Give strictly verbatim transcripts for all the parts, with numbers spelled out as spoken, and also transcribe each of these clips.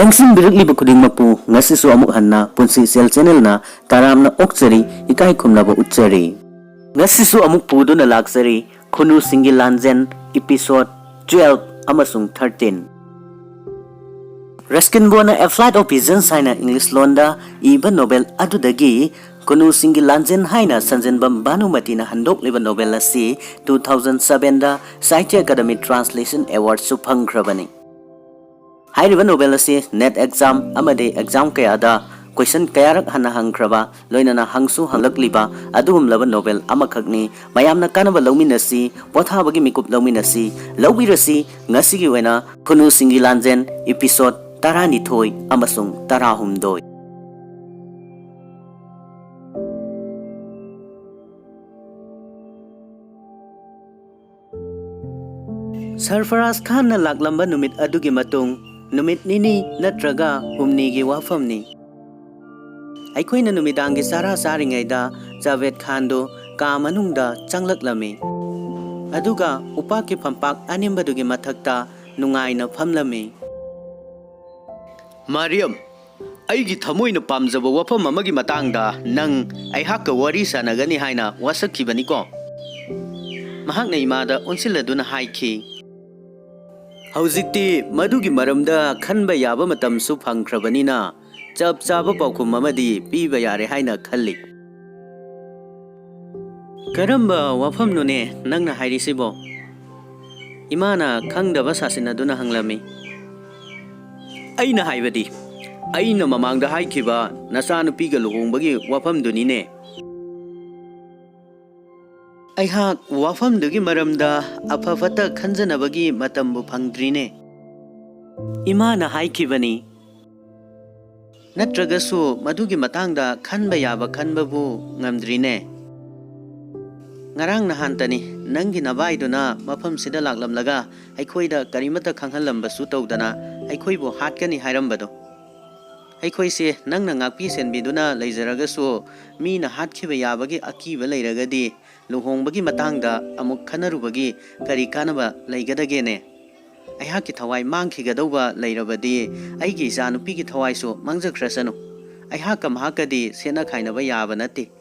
ꯂꯦꯡꯁꯤꯟꯕꯤꯔꯛꯂꯤꯕ ꯈꯨꯗꯤꯡꯃꯛꯄꯨ ꯉꯁꯤꯁꯨ ꯑꯃꯨꯛ ꯍꯟꯅ ꯄꯨꯟꯁꯤ ꯏꯆꯦꯜ ꯆꯦꯅꯦꯜꯅ ꯇꯔꯥꯝꯅ ꯑꯣꯛꯆꯔꯤ, ꯏꯀꯥꯏ ꯈꯨꯝꯅꯕ ꯎꯠꯆꯔꯤ꯫ ꯉꯁꯤꯁꯨ ꯑꯃꯨꯛ ꯄꯨꯗꯨꯅ ꯂꯥꯛꯆꯔꯤ ꯈꯨꯅꯨꯁꯤꯡꯒꯤ ꯂꯥꯟꯖꯦꯟ episode twelve ꯑꯃꯁꯨꯡ thirteen꯫ ꯔꯁꯀꯤꯟ ꯕꯣꯟꯅ A Flight of Pigeons ꯍꯥꯏꯅ ꯏꯪꯂꯤꯁ ꯂꯣꯟꯗ ꯏꯕ ꯅꯣꯕꯦꯜ ꯑꯗꯨꯗꯒꯤ ꯈꯨꯅꯨꯁꯤꯡꯒꯤ ꯂꯥꯟꯖꯦꯟ ꯍꯥꯏꯅ ꯁꯟꯖꯦꯟꯕꯝ ꯚꯥꯅꯨꯃꯇꯤꯅ ꯍꯟꯗꯣꯛꯂꯤꯕ ꯅꯣꯕꯦꯜ ꯑꯁꯤ two thousand sevenꯗ Sahitya Academy Translation Awardꯁꯨ ꯐꯪꯈ꯭ꯔꯕꯅꯤ꯫ ꯍꯥꯏꯔꯤꯕ ꯅꯣꯕꯦꯜ ꯑꯁꯤ NET exam ꯑꯃꯗꯤ exam ꯀꯌꯥꯗ question ꯀꯌꯥꯔꯛ ꯍꯟꯅ ꯍꯪꯈ꯭ꯔꯕ, ꯂꯣꯏꯅꯅ ꯍꯪꯁꯨ ꯍꯪꯂꯛꯂꯤꯕ ꯑꯗꯨꯒꯨꯝꯂꯕ ꯅꯣꯕꯦꯜ ꯑꯃꯈꯛꯅꯤ꯫ ꯃꯌꯥꯝꯅ ꯀꯥꯟꯅꯕ ꯂꯧꯃꯤꯟꯅꯁꯤ, ꯄꯣꯊꯥꯕꯒꯤ ꯃꯤꯀꯨꯞ ꯂꯧꯃꯤꯟꯅꯁꯤ, ꯂꯧꯕꯤꯔꯁꯤ꯫ ꯉꯁꯤꯒꯤ ꯑꯣꯏꯅ ꯈꯨꯅꯨꯁꯤꯡꯒꯤ ꯂꯥꯟꯖꯦꯟ episode ꯇꯔꯥꯅꯤꯊꯣꯏ ꯑꯃꯁꯨꯡ ꯇꯔꯥꯍꯨꯝꯗꯣꯏ꯫ ꯁꯔꯐꯔꯥꯖ ꯈꯥꯟꯅ ꯂꯥꯛꯂꯝꯕ ꯅꯨꯃꯤꯠ ꯑꯗꯨꯒꯤ ꯃꯇꯨꯡ ꯅꯨꯃꯤꯠ ꯅꯤꯅꯤ ꯅꯠꯇ꯭ꯔꯒ ꯍꯨꯝꯅꯤꯒꯤ ꯋꯥꯐꯝꯅꯤ꯫ ꯑꯩꯈꯣꯏꯅ ꯅꯨꯃꯤꯗꯥꯡꯒꯤ ꯆꯥꯔꯥ ꯆꯥꯔꯤꯉꯩꯗ ꯖꯥꯚꯦꯗ ꯈꯥꯟꯗꯨ ꯀꯥ ꯃꯅꯨꯡꯗ ꯆꯪꯂꯛꯂꯝꯃꯤ꯫ ꯑꯗꯨꯒ ꯎꯄꯥꯛꯀꯤ ꯐꯝꯄꯥꯛ ꯑꯅꯦꯝꯕꯗꯨꯒꯤ ꯃꯊꯛꯇ ꯅꯨꯡꯉꯥꯏꯅ ꯐꯝꯂꯝꯃꯤ꯫ ꯃꯥꯔꯤꯌꯝ, ꯑꯩꯒꯤ ꯊꯃꯣꯏꯅ ꯄꯥꯝꯖꯕ ꯋꯥꯐꯝ ꯑꯃꯒꯤ ꯃꯇꯥꯡꯗ ꯅꯪ ꯑꯩꯍꯥꯛꯀ ꯋꯥꯔꯤ ꯁꯥꯟꯅꯒꯅꯤ ꯍꯥꯏꯅ ꯋꯥꯁꯛꯈꯤꯕꯅꯤꯀꯣ? ꯃꯍꯥꯛꯅ ꯏꯃꯥꯗ ꯑꯣꯟꯁꯤꯜꯂꯗꯨꯅ ꯍꯥꯏꯈꯤ꯫ ꯍꯧꯖꯤꯛꯇꯤ ꯃꯗꯨꯒꯤ ꯃꯔꯝꯗ ꯈꯟꯕ ꯌꯥꯕ ꯃꯇꯝꯁꯨ ꯐꯪꯈ꯭ꯔꯕꯅꯤꯅ, ꯆꯞ ꯆꯥꯕ ꯄꯥꯎꯈꯨꯝ ꯑꯃꯗꯤ ꯄꯤꯕ ꯌꯥꯔꯦ ꯍꯥꯏꯅ ꯈꯜꯂꯤ꯫ ꯀꯔꯝꯕ ꯋꯥꯐꯝꯅꯣꯅꯦ ꯅꯪꯅ ꯍꯥꯏꯔꯤꯁꯤꯕꯣ? ꯏꯃꯥꯅ ꯈꯪꯗꯕ ꯁꯥꯁꯤꯟꯅꯗꯨꯅ ꯍꯪꯂꯝꯃꯤ꯫ ꯑꯩꯅ ꯍꯥꯏꯕꯗꯤ, ꯑꯩꯅ ꯃꯃꯥꯡꯗ ꯍꯥꯏꯈꯤꯕ ꯅꯆꯥꯅꯨꯄꯤꯒ ꯂꯨꯍꯣꯡꯕꯒꯤ ꯋꯥꯐꯝꯗꯨꯅꯤꯅꯦ꯫ ꯑꯩꯍꯥꯛ ꯋꯥꯐꯝꯗꯨꯒꯤ ꯃꯔꯝꯗ ꯑꯐ ꯐꯠꯇ ꯈꯟꯖꯅꯕꯒꯤ ꯃꯇꯝꯕꯨ ꯐꯪꯗ꯭ꯔꯤꯅꯦ꯫ ꯏꯃꯥꯅ ꯍꯥꯏꯈꯤꯕꯅꯤ꯫ ꯅꯠꯇ꯭ꯔꯒꯁꯨ ꯃꯗꯨꯒꯤ ꯃꯇꯥꯡꯗ ꯈꯟꯕ ꯌꯥꯕ ꯈꯟꯕꯕꯨ ꯉꯝꯗ꯭ꯔꯤꯅꯦ꯫ ꯉꯔꯥꯡ ꯅꯍꯥꯟꯇꯅꯤ ꯅꯪꯒꯤ ꯅꯚꯥꯏꯗꯨꯅ ꯃꯐꯝꯁꯤꯗ ꯂꯥꯛꯂꯝꯂꯒ ꯑꯩꯈꯣꯏꯗ ꯀꯔꯤꯃꯠꯇ ꯈꯪꯍꯜꯂꯝꯕꯁꯨ ꯇꯧꯗꯅ ꯑꯩꯈꯣꯏꯕꯨ ꯍꯥꯠꯀꯅꯤ ꯍꯥꯏꯔꯝꯕꯗꯣ꯫ ꯑꯩꯈꯣꯏꯁꯦ ꯅꯪꯅ ꯉꯥꯛꯄꯤ ꯁꯦꯟꯕꯤꯗꯨꯅ ꯂꯩꯖꯔꯒꯁꯨ, ꯃꯤꯅ ꯍꯥꯠꯈꯤꯕ ꯌꯥꯕꯒꯤ ꯑꯀꯤꯕ ꯂꯩꯔꯒꯗꯤ ꯂꯨꯍꯣꯡꯕꯒꯤ ꯃꯇꯥꯡꯗ ꯑꯃꯨꯛ ꯈꯟꯅꯔꯨꯕꯒꯤ ꯀꯔꯤ ꯀꯥꯟꯅꯕ ꯂꯩꯒꯗꯒꯦꯅꯦ? ꯑꯩꯍꯥꯛꯀꯤ ꯊꯋꯥꯏ ꯃꯥꯡꯈꯤꯒꯗꯧꯕ ꯂꯩꯔꯕꯗꯤ ꯑꯩꯒꯤ ꯏꯆꯥꯅꯨꯄꯤꯒꯤ ꯊꯋꯥꯏꯁꯨ ꯃꯥꯡꯖꯈ꯭ꯔꯁꯅꯨ꯫ ꯑꯩꯍꯥꯛꯀ ꯃꯍꯥꯛꯀꯗꯤ ꯁꯦꯠꯅ ꯈꯥꯏꯅꯕ ꯌꯥꯕ ꯅꯠꯇꯦ꯫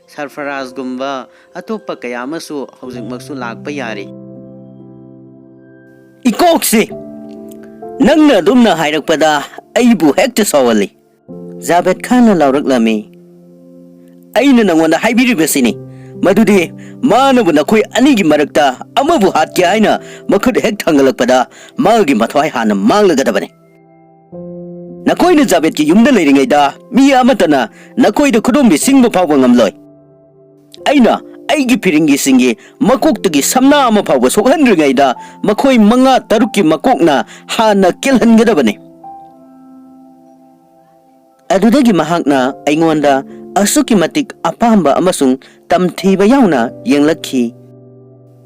ꯁꯔꯐꯔꯥꯖꯒꯨꯝꯕ ꯑꯇꯣꯞꯄ ꯀꯌꯥ ꯑꯃꯁꯨ ꯍꯧꯖꯤꯛꯃꯛꯁꯨ ꯂꯥꯛꯄ ꯌꯥꯔꯤ꯫ ꯏꯀꯣꯛꯁꯤ! ꯅꯪꯅ ꯑꯗꯨꯝꯅ ꯍꯥꯏꯔꯛꯄꯗ ꯑꯩꯕꯨ ꯍꯦꯛꯇ ꯁꯥꯎꯍꯜꯂꯤ꯫ ꯖꯥꯕꯦꯗ ꯈꯥꯟꯅ ꯂꯥꯎꯔꯛꯂꯝꯃꯤ꯫ ꯑꯩꯅ ꯅꯉꯣꯟꯗ ꯍꯥꯏꯕꯤꯔꯤꯕꯁꯤꯅꯤ, ꯃꯗꯨꯗꯤ ꯃꯥꯅꯕꯨ ꯅꯈꯣꯏ ꯑꯅꯤꯒꯤ ꯃꯔꯛꯇ ꯑꯃꯕꯨ ꯍꯥꯠꯀꯦ ꯍꯥꯏꯅ ꯃꯈꯨꯠ ꯍꯦꯛ ꯊꯥꯡꯒꯠꯂꯛꯄꯗ ꯃꯥꯒꯤ ꯃꯊ꯭ꯋꯥꯏ ꯍꯥꯟꯅ ꯃꯥꯡꯂꯒꯗꯕꯅꯤ꯫ ꯅꯈꯣꯏꯅ ꯖꯥꯕꯦꯗꯀꯤ ꯌꯨꯝꯗ ꯂꯩꯔꯤꯉꯩꯗ ꯃꯤ ꯑꯃꯠꯇꯅ ꯅꯈꯣꯏꯗ ꯈꯨꯗꯣꯝꯕꯤ ꯁꯤꯡꯕ ꯐꯥꯎꯕ ꯉꯝꯂꯣꯏ꯫ ꯑꯩꯅ ꯑꯩꯒꯤ ꯐꯤꯔꯤꯡꯒꯤꯁꯤꯡꯒꯤ ꯃꯀꯣꯛꯇꯒꯤ ꯁꯝꯅꯥ ꯑꯃ ꯐꯥꯎꯕ ꯁꯣꯛꯍꯟꯗ꯭ꯔꯤꯉꯩꯗ ꯃꯈꯣꯏ ꯃꯉꯥ ꯇꯔꯨꯛꯀꯤ ꯃꯀꯣꯛꯅ ꯍꯥꯟꯅ ꯀꯦꯜꯍꯟꯒꯗꯕꯅꯤ꯫ ꯑꯗꯨꯗꯒꯤ ꯃꯍꯥꯛꯅ ꯑꯩꯉꯣꯟꯗ ꯑꯁꯨꯛꯀꯤ ꯃꯇꯤꯛ ꯑꯄꯥꯝꯕ ꯑꯃꯁꯨꯡ ꯇꯝꯊꯤꯕ ꯌꯥꯎꯅ ꯌꯦꯡꯂꯛꯈꯤ꯫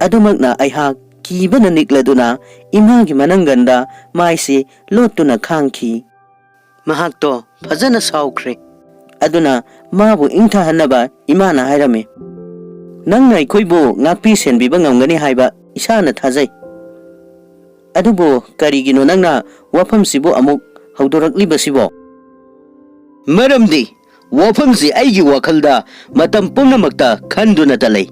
ꯑꯗꯨꯃꯛꯅ ꯑꯩꯍꯥꯛ ꯀꯤꯕꯅ ꯅꯤꯛꯂꯗꯨꯅ ꯏꯃꯥꯒꯤ ꯃꯅꯪꯒꯟꯗ ꯃꯥꯏꯁꯤ ꯂꯣꯠꯇꯨꯅ ꯈꯥꯡꯈꯤ꯫ ꯃꯍꯥꯛꯇꯣ ꯐꯖꯅ ꯁꯥꯎꯈ꯭ꯔꯦ꯫ ꯑꯗꯨꯅ ꯃꯥꯕꯨ ꯏꯪꯊꯍꯟꯅꯕ ꯏꯃꯥꯅ ꯍꯥꯏꯔꯝꯃꯤ, "ꯅꯪꯅ ꯑꯩꯈꯣꯏꯕꯨ ꯉꯥꯛꯄꯤ ꯁꯦꯟꯕꯤꯕ ꯉꯝꯒꯅꯤ ꯍꯥꯏꯕ ꯏꯁꯥꯅ ꯊꯥꯖꯩ꯫ ꯑꯗꯨꯕꯨ ꯀꯔꯤꯒꯤꯅꯣ ꯅꯪꯅ ꯋꯥꯐꯝꯁꯤꯕꯨ ꯑꯃꯨꯛ ꯍꯧꯗꯣꯔꯛꯂꯤꯕꯁꯤꯕꯣ?" "ꯃꯔꯝꯗꯤ ꯋꯥꯐꯝꯁꯤ ꯑꯩꯒꯤ ꯋꯥꯈꯜꯗ ꯃꯇꯝ ꯄꯨꯝꯅꯃꯛꯇ ꯈꯟꯗꯨꯅꯇ ꯂꯩ꯫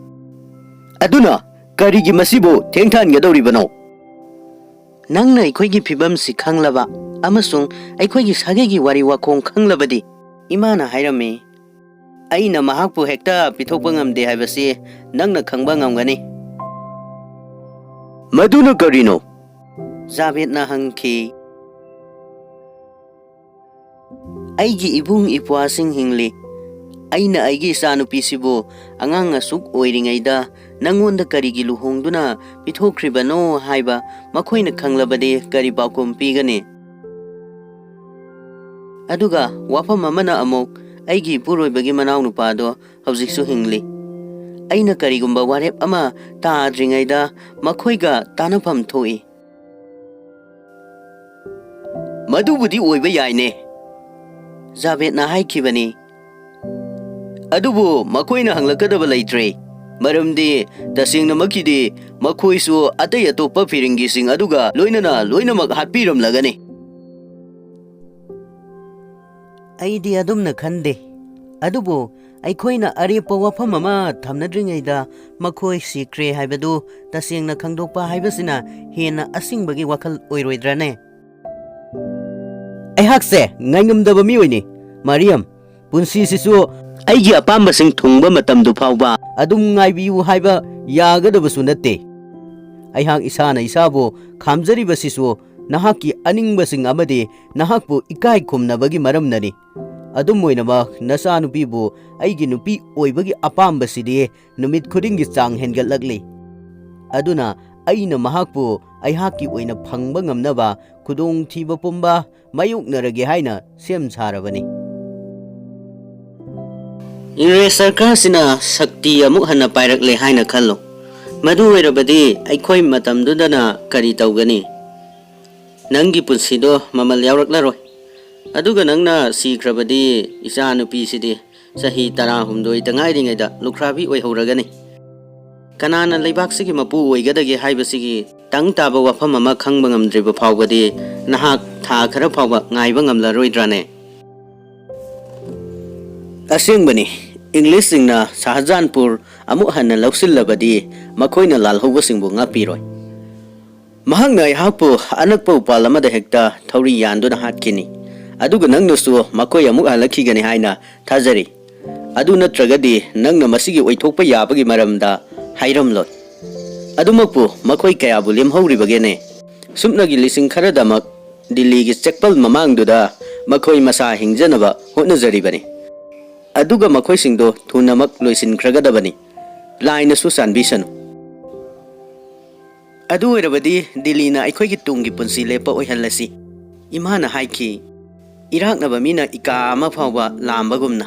ꯑꯗꯨꯅ ꯀꯔꯤꯒꯤ ꯃꯁꯤꯕꯨ ꯊꯦꯡꯊꯍꯟꯒꯗꯧꯔꯤꯕꯅꯣ?" "ꯅꯪꯅ ꯑꯩꯈꯣꯏꯒꯤ ꯐꯤꯕꯝꯁꯤ ꯈꯪꯂꯕ ꯑꯃꯁꯨꯡ ꯑꯩꯈꯣꯏꯒꯤ ꯁꯥꯒꯩꯒꯤ ꯋꯥꯔꯤ ꯋꯥꯈꯣꯡ ꯈꯪꯂꯕꯗꯤ," ꯏꯃꯥꯅ ꯍꯥꯏꯔꯝꯃꯤ, "ꯑꯩꯅ ꯃꯍꯥꯛꯄꯨ ꯍꯦꯛꯇ ꯄꯤꯊꯣꯛꯄ ꯉꯝꯗꯦ ꯍꯥꯏꯕꯁꯤ ꯅꯪꯅ ꯈꯪꯕ ꯉꯝꯒꯅꯤ꯫" "ꯃꯗꯨꯅ ꯀꯔꯤꯅꯣ?" ꯖꯥꯕꯦꯗꯅ ꯍꯪꯈꯤ꯫ "ꯑꯩꯒꯤ ꯏꯕꯨꯡ ꯏꯄ꯭ꯋꯥꯁꯤꯡ ꯍꯤꯡꯂꯤ꯫ ꯑꯩꯅ ꯑꯩꯒꯤ ꯏꯆꯥꯅꯨꯄꯤꯁꯤꯕꯨ ꯑꯉꯥꯡ ꯑꯁꯨꯛ ꯑꯣꯏꯔꯤꯉꯩꯗ ꯅꯪꯉꯣꯟꯗ ꯀꯔꯤꯒꯤ ꯂꯨꯍꯣꯡꯗꯨꯅ ꯄꯤꯊꯣꯛꯈ꯭ꯔꯤꯕꯅꯣ ꯍꯥꯏꯕ ꯃꯈꯣꯏꯅ ꯈꯪꯂꯕꯗꯤ ꯀꯔꯤ ꯄꯥꯎꯈꯨꯝ ꯄꯤꯒꯅꯤ? ꯑꯗꯨꯒ ꯋꯥꯐꯝ ꯑꯃꯅ ꯑꯃꯨꯛ ꯑꯩꯒꯤ ꯏꯄꯨꯔꯣꯏꯕꯒꯤ ꯃꯅꯥꯎꯅꯨꯄꯥꯗꯣ ꯍꯧꯖꯤꯛꯁꯨ ꯍꯤꯡꯂꯤ꯫ ꯑꯩꯅ ꯀꯔꯤꯒꯨꯝꯕ ꯋꯥꯔꯦꯞ ꯑꯃ ꯇꯥꯗ꯭ꯔꯤꯉꯩꯗ ꯃꯈꯣꯏꯒ ꯇꯥꯅꯐꯝ ꯊꯣꯛꯏ꯫" "ꯃꯗꯨꯕꯨꯗꯤ ꯑꯣꯏꯕ ꯌꯥꯏꯅꯦ," ꯖꯥꯕꯦꯗꯅ ꯍꯥꯏꯈꯤꯕꯅꯤ꯫ "ꯑꯗꯨꯕꯨ ꯃꯈꯣꯏꯅ ꯍꯪꯂꯛꯀꯗꯕ ꯂꯩꯇ꯭ꯔꯦ꯫ ꯃꯔꯝꯗꯤ ꯇꯁꯦꯡꯅꯃꯛꯀꯤꯗꯤ ꯃꯈꯣꯏꯁꯨ ꯑꯇꯩ ꯑꯇꯣꯞꯄ ꯐꯤꯔꯤꯡꯒꯤꯁꯤꯡ ꯑꯗꯨꯒ ꯂꯣꯏꯅꯅ ꯂꯣꯏꯅꯃꯛ ꯍꯥꯠꯄꯤꯔꯝꯂꯒꯅꯤ꯫ ꯑꯩꯗꯤ ꯑꯗꯨꯝꯅ ꯈꯟꯗꯦ꯫ ꯑꯗꯨꯕꯨ ꯑꯩꯈꯣꯏꯅ ꯑꯔꯦꯞꯄ ꯋꯥꯐꯝ ꯑꯃ ꯊꯝꯅꯗ꯭ꯔꯤꯉꯩꯗ ꯃꯈꯣꯏ ꯁꯤꯈ꯭ꯔꯦ ꯍꯥꯏꯕꯗꯨ ꯇꯁꯦꯡꯅ ꯈꯪꯗꯣꯛꯄ ꯍꯥꯏꯕꯁꯤꯅ ꯍꯦꯟꯅ ꯑꯁꯦꯡꯕꯒꯤ ꯋꯥꯈꯜ ꯑꯣꯏꯔꯣꯏꯗ꯭ꯔꯅꯦ? ꯑꯩꯍꯥꯛꯁꯦ ꯉꯥꯏꯉꯝꯗꯕ ꯃꯤꯑꯣꯏꯅꯤ, ꯃꯔꯤꯌꯝ꯫ ꯄꯨꯟꯁꯤꯁꯤꯁꯨ ꯑꯩꯒꯤ ꯑꯄꯥꯝꯕꯁꯤꯡ ꯊꯨꯡꯕ ꯃꯇꯝꯗꯨ ꯐꯥꯎꯕ ꯑꯗꯨꯝ ꯉꯥꯏꯕꯤꯌꯨ ꯍꯥꯏꯕ ꯌꯥꯒꯗꯕꯁꯨ ꯅꯠꯇꯦ꯫ ꯑꯩꯍꯥꯛ ꯏꯁꯥꯅ ꯏꯁꯥꯕꯨ ꯈꯥꯝꯖꯔꯤꯕꯁꯤꯁꯨ ꯅꯍꯥꯛꯀꯤ ꯑꯅꯤꯡꯕꯁꯤꯡ ꯑꯃꯗꯤ ꯅꯍꯥꯛꯄꯨ ꯏꯀꯥꯏ ꯈꯨꯝꯅꯕꯒꯤ ꯃꯔꯝꯅꯅꯤ꯫ ꯑꯗꯨꯝ ꯑꯣꯏꯅꯃꯛ, ꯅꯆꯥꯅꯨꯄꯤꯕꯨ ꯑꯩꯒꯤ ꯅꯨꯄꯤ ꯑꯣꯏꯕꯒꯤ ꯑꯄꯥꯝꯕꯁꯤꯗꯤ ꯅꯨꯃꯤꯠ ꯈꯨꯗꯤꯡꯒꯤ ꯆꯥꯡ ꯍꯦꯟꯒꯠꯂꯛꯂꯤ꯫ ꯑꯗꯨꯅ ꯑꯩꯅ ꯃꯍꯥꯛꯄꯨ ꯑꯩꯍꯥꯛꯀꯤ ꯑꯣꯏꯅ ꯐꯪꯕ ꯉꯝꯅꯕ ꯈꯨꯗꯣꯡꯊꯤꯕ ꯄꯨꯝꯕ ꯃꯥꯌꯣꯛꯅꯔꯒꯦ ꯍꯥꯏꯅ ꯁꯦꯝ ꯁꯥꯔꯕꯅꯤ꯫ ꯏꯪꯔꯦꯖ ꯁꯔꯀꯥꯔꯁꯤꯅ ꯁꯛꯇꯤ ꯑꯃꯨꯛ ꯍꯟꯅ ꯄꯥꯏꯔꯛꯂꯦ ꯍꯥꯏꯅ ꯈꯜꯂꯨ꯫ ꯃꯗꯨ ꯑꯣꯏꯔꯕꯗꯤ ꯑꯩꯈꯣꯏ ꯃꯇꯝꯗꯨꯗꯅ ꯀꯔꯤ ꯇꯧꯒꯅꯤ? ꯅꯪꯒꯤ ꯄꯨꯟꯁꯤꯗꯣ ꯃꯃꯜ ꯌꯥꯎꯔꯛꯂꯔꯣꯏ꯫ ꯑꯗꯨꯒ ꯅꯪꯅ ꯁꯤꯈ꯭ꯔꯕꯗꯤ ꯏꯆꯥ ꯅꯨꯄꯤꯁꯤꯗꯤ ꯆꯍꯤ ꯇꯔꯥꯍꯨꯝꯗꯣꯏꯗ ꯉꯥꯏꯔꯤꯉꯩꯗ ꯂꯨꯈ꯭ꯔꯥꯕꯤ ꯑꯣꯏꯍꯧꯔꯒꯅꯤ꯫ ꯀꯅꯥꯅ ꯂꯩꯕꯥꯛꯁꯤꯒꯤ ꯃꯄꯨ ꯑꯣꯏꯒꯗꯒꯦ ꯍꯥꯏꯕꯁꯤꯒꯤ ꯇꯪ ꯇꯥꯕ ꯋꯥꯐꯝ ꯑꯃ ꯈꯪꯕ ꯉꯝꯗ꯭ꯔꯤꯕ ꯐꯥꯎꯕꯗꯤ ꯅꯍꯥꯛ ꯊꯥ ꯈꯔ ꯐꯥꯎꯕ ꯉꯥꯏꯕ ꯉꯝꯂꯔꯣꯏꯗ꯭ꯔꯥꯅꯦ? ꯑꯁꯦꯡꯕꯅꯤ, ꯏꯪꯂꯤꯁꯁꯤꯡꯅ ꯁꯍꯖꯥꯟꯄꯨꯔ ꯑꯃꯨꯛ ꯍꯟꯅ ꯂꯧꯁꯤꯜꯂꯕꯗꯤ ꯃꯈꯣꯏꯅ ꯂꯥꯜꯍꯧꯕꯁꯤꯡꯕꯨ ꯉꯥꯛꯄꯤꯔꯣꯏ꯫ ꯃꯍꯥꯛꯅ ꯑꯩꯍꯥꯛꯄꯨ ꯑꯅꯛꯄ ꯎꯄꯥꯜ ꯑꯃꯗ ꯍꯦꯛꯇ ꯊꯧꯔꯤ ꯌꯥꯟꯗꯨꯅ ꯍꯥꯠꯈꯤꯅꯤ꯫ ꯑꯗꯨꯒ ꯅꯪꯅꯁꯨ ꯃꯈꯣꯏ ꯑꯃꯨꯛ ꯍꯜꯂꯛꯈꯤꯒꯅꯤ ꯍꯥꯏꯅ ꯊꯥꯖꯔꯤ꯫ ꯑꯗꯨ ꯅꯠꯇ꯭ꯔꯒꯗꯤ ꯅꯪꯅ ꯃꯁꯤꯒꯤ ꯑꯣꯏꯊꯣꯛꯄ ꯌꯥꯕꯒꯤ ꯃꯔꯝꯗ ꯍꯥꯏꯔꯝꯂꯣꯏ꯫ ꯑꯗꯨꯃꯛꯄꯨ ꯃꯈꯣꯏ ꯀꯌꯥꯕꯨ ꯂꯦꯝꯍꯧꯔꯤꯕꯒꯦꯅꯦ? ꯁꯨꯞꯅꯒꯤ ꯂꯤꯁꯤꯡ ꯈꯔꯗꯃꯛ ꯗꯤꯜꯂꯤꯒꯤ ꯆꯦꯛꯄꯜ ꯃꯃꯥꯡꯗꯨꯗ ꯃꯈꯣꯏ ꯃꯁꯥ ꯍꯤꯡꯖꯅꯕ ꯍꯣꯠꯅꯖꯔꯤꯕꯅꯤ꯫ ꯑꯗꯨꯒ ꯃꯈꯣꯏꯁꯤꯡꯗꯣ ꯊꯨꯅꯃꯛ ꯂꯣꯏꯁꯤꯟꯈ꯭ꯔꯒꯗꯕꯅꯤ꯫ ꯂꯥꯏꯅꯁꯨ ꯆꯥꯟꯕꯤꯁꯅꯨ꯫ ꯑꯗꯨ ꯑꯣꯏꯔꯕꯗꯤ ꯗꯤꯜꯂꯤꯅ ꯑꯩꯈꯣꯏꯒꯤ ꯇꯨꯡꯒꯤ ꯄꯨꯟꯁꯤ ꯂꯦꯞꯄ ꯑꯣꯏꯍꯜꯂꯁꯤ꯫ ꯏꯃꯥꯅ ꯍꯥꯏꯈꯤ, ꯏꯔꯥꯛꯅꯕ ꯃꯤꯅ ꯏꯀꯥ ꯑꯃ ꯐꯥꯎꯕ ꯂꯥꯝꯕꯒꯨꯝꯅ꯫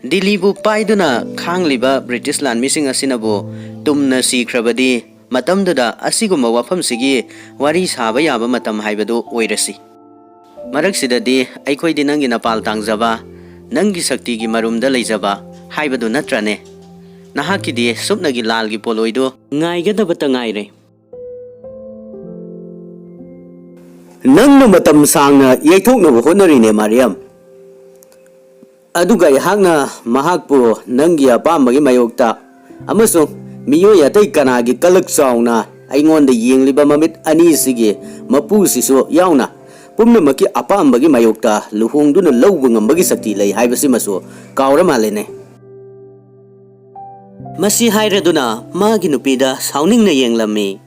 ꯗꯤꯜꯂꯤꯕꯨ ꯄꯥꯏꯗꯨꯅ ꯈꯥꯡꯂꯤꯕ ꯕ꯭ꯔꯤꯇꯤꯁ ꯂꯥꯟꯃꯤꯁꯤꯡ ꯑꯁꯤꯅꯕꯨ ꯇꯨꯝꯅ ꯁꯤꯈ꯭ꯔꯕꯗꯤ, ꯃꯇꯝꯗꯨꯗ ꯑꯁꯤꯒꯨꯝꯕ ꯋꯥꯐꯝꯁꯤꯒꯤ ꯋꯥꯔꯤ ꯁꯥꯕ ꯌꯥꯕ ꯃꯇꯝ ꯍꯥꯏꯕꯗꯨ ꯑꯣꯏꯔꯁꯤ꯫ ꯃꯔꯛꯁꯤꯗꯗꯤ ꯑꯩꯈꯣꯏꯗꯤ ꯅꯪꯒꯤ ꯅꯄꯥꯜ ꯇꯥꯡꯖꯕ, ꯅꯪꯒꯤ ꯁꯛꯇꯤꯒꯤ ꯃꯔꯨꯝꯗ ꯂꯩꯖꯕ ꯍꯥꯏꯕꯗꯨ ꯅꯠꯇ꯭ꯔꯅꯦ? ꯅꯍꯥꯛꯀꯤꯗꯤ ꯁꯨꯞꯅꯒꯤ ꯂꯥꯜꯒꯤ ꯄꯣꯠꯂꯣꯏꯗꯨ ꯉꯥꯏꯒꯗꯕꯇ ꯉꯥꯏꯔꯦ꯫ ꯅꯪꯅ ꯃꯇꯝ ꯁꯥꯡꯅ ꯌꯩꯊꯣꯛꯅꯕ ꯍꯣꯠꯅꯔꯤꯅꯦ, ꯃꯥꯔꯤꯌꯝ꯫ ꯑꯗꯨꯒ ꯑꯩꯍꯥꯛꯅ ꯃꯍꯥꯛꯄꯨ ꯅꯪꯒꯤ ꯑꯄꯥꯝꯕꯒꯤ ꯃꯥꯌꯣꯛꯇ ꯑꯃꯁꯨꯡ ꯃꯤꯑꯣꯏ ꯑꯇꯩ ꯀꯅꯥꯒꯤ ꯀꯂꯛ ꯆꯥꯎꯅ ꯑꯩꯉꯣꯟꯗ ꯌꯦꯡꯂꯤꯕ ꯃꯃꯤꯠ ꯑꯅꯤꯁꯤꯒꯤ ꯃꯄꯨꯁꯤꯁꯨ ꯌꯥꯎꯅ ꯄꯨꯝꯅꯃꯛꯀꯤ ꯑꯄꯥꯝꯕꯒꯤ ꯃꯥꯌꯣꯛꯇ ꯂꯨꯍꯣꯡꯗꯨꯅ ꯂꯧꯕ ꯉꯝꯕꯒꯤ ꯁꯛꯇꯤ ꯂꯩ ꯍꯥꯏꯕꯁꯤꯃꯁꯨ ꯀꯥꯎꯔ ꯃꯥꯜꯂꯦꯅꯦ꯫ ꯃꯁꯤ ꯍꯥꯏꯔꯗꯨꯅ ꯃꯥꯒꯤ ꯅꯨꯄꯤꯗ ꯁꯥꯎꯅꯤꯡꯅ ꯌꯦꯡꯂꯝꯃꯤ꯫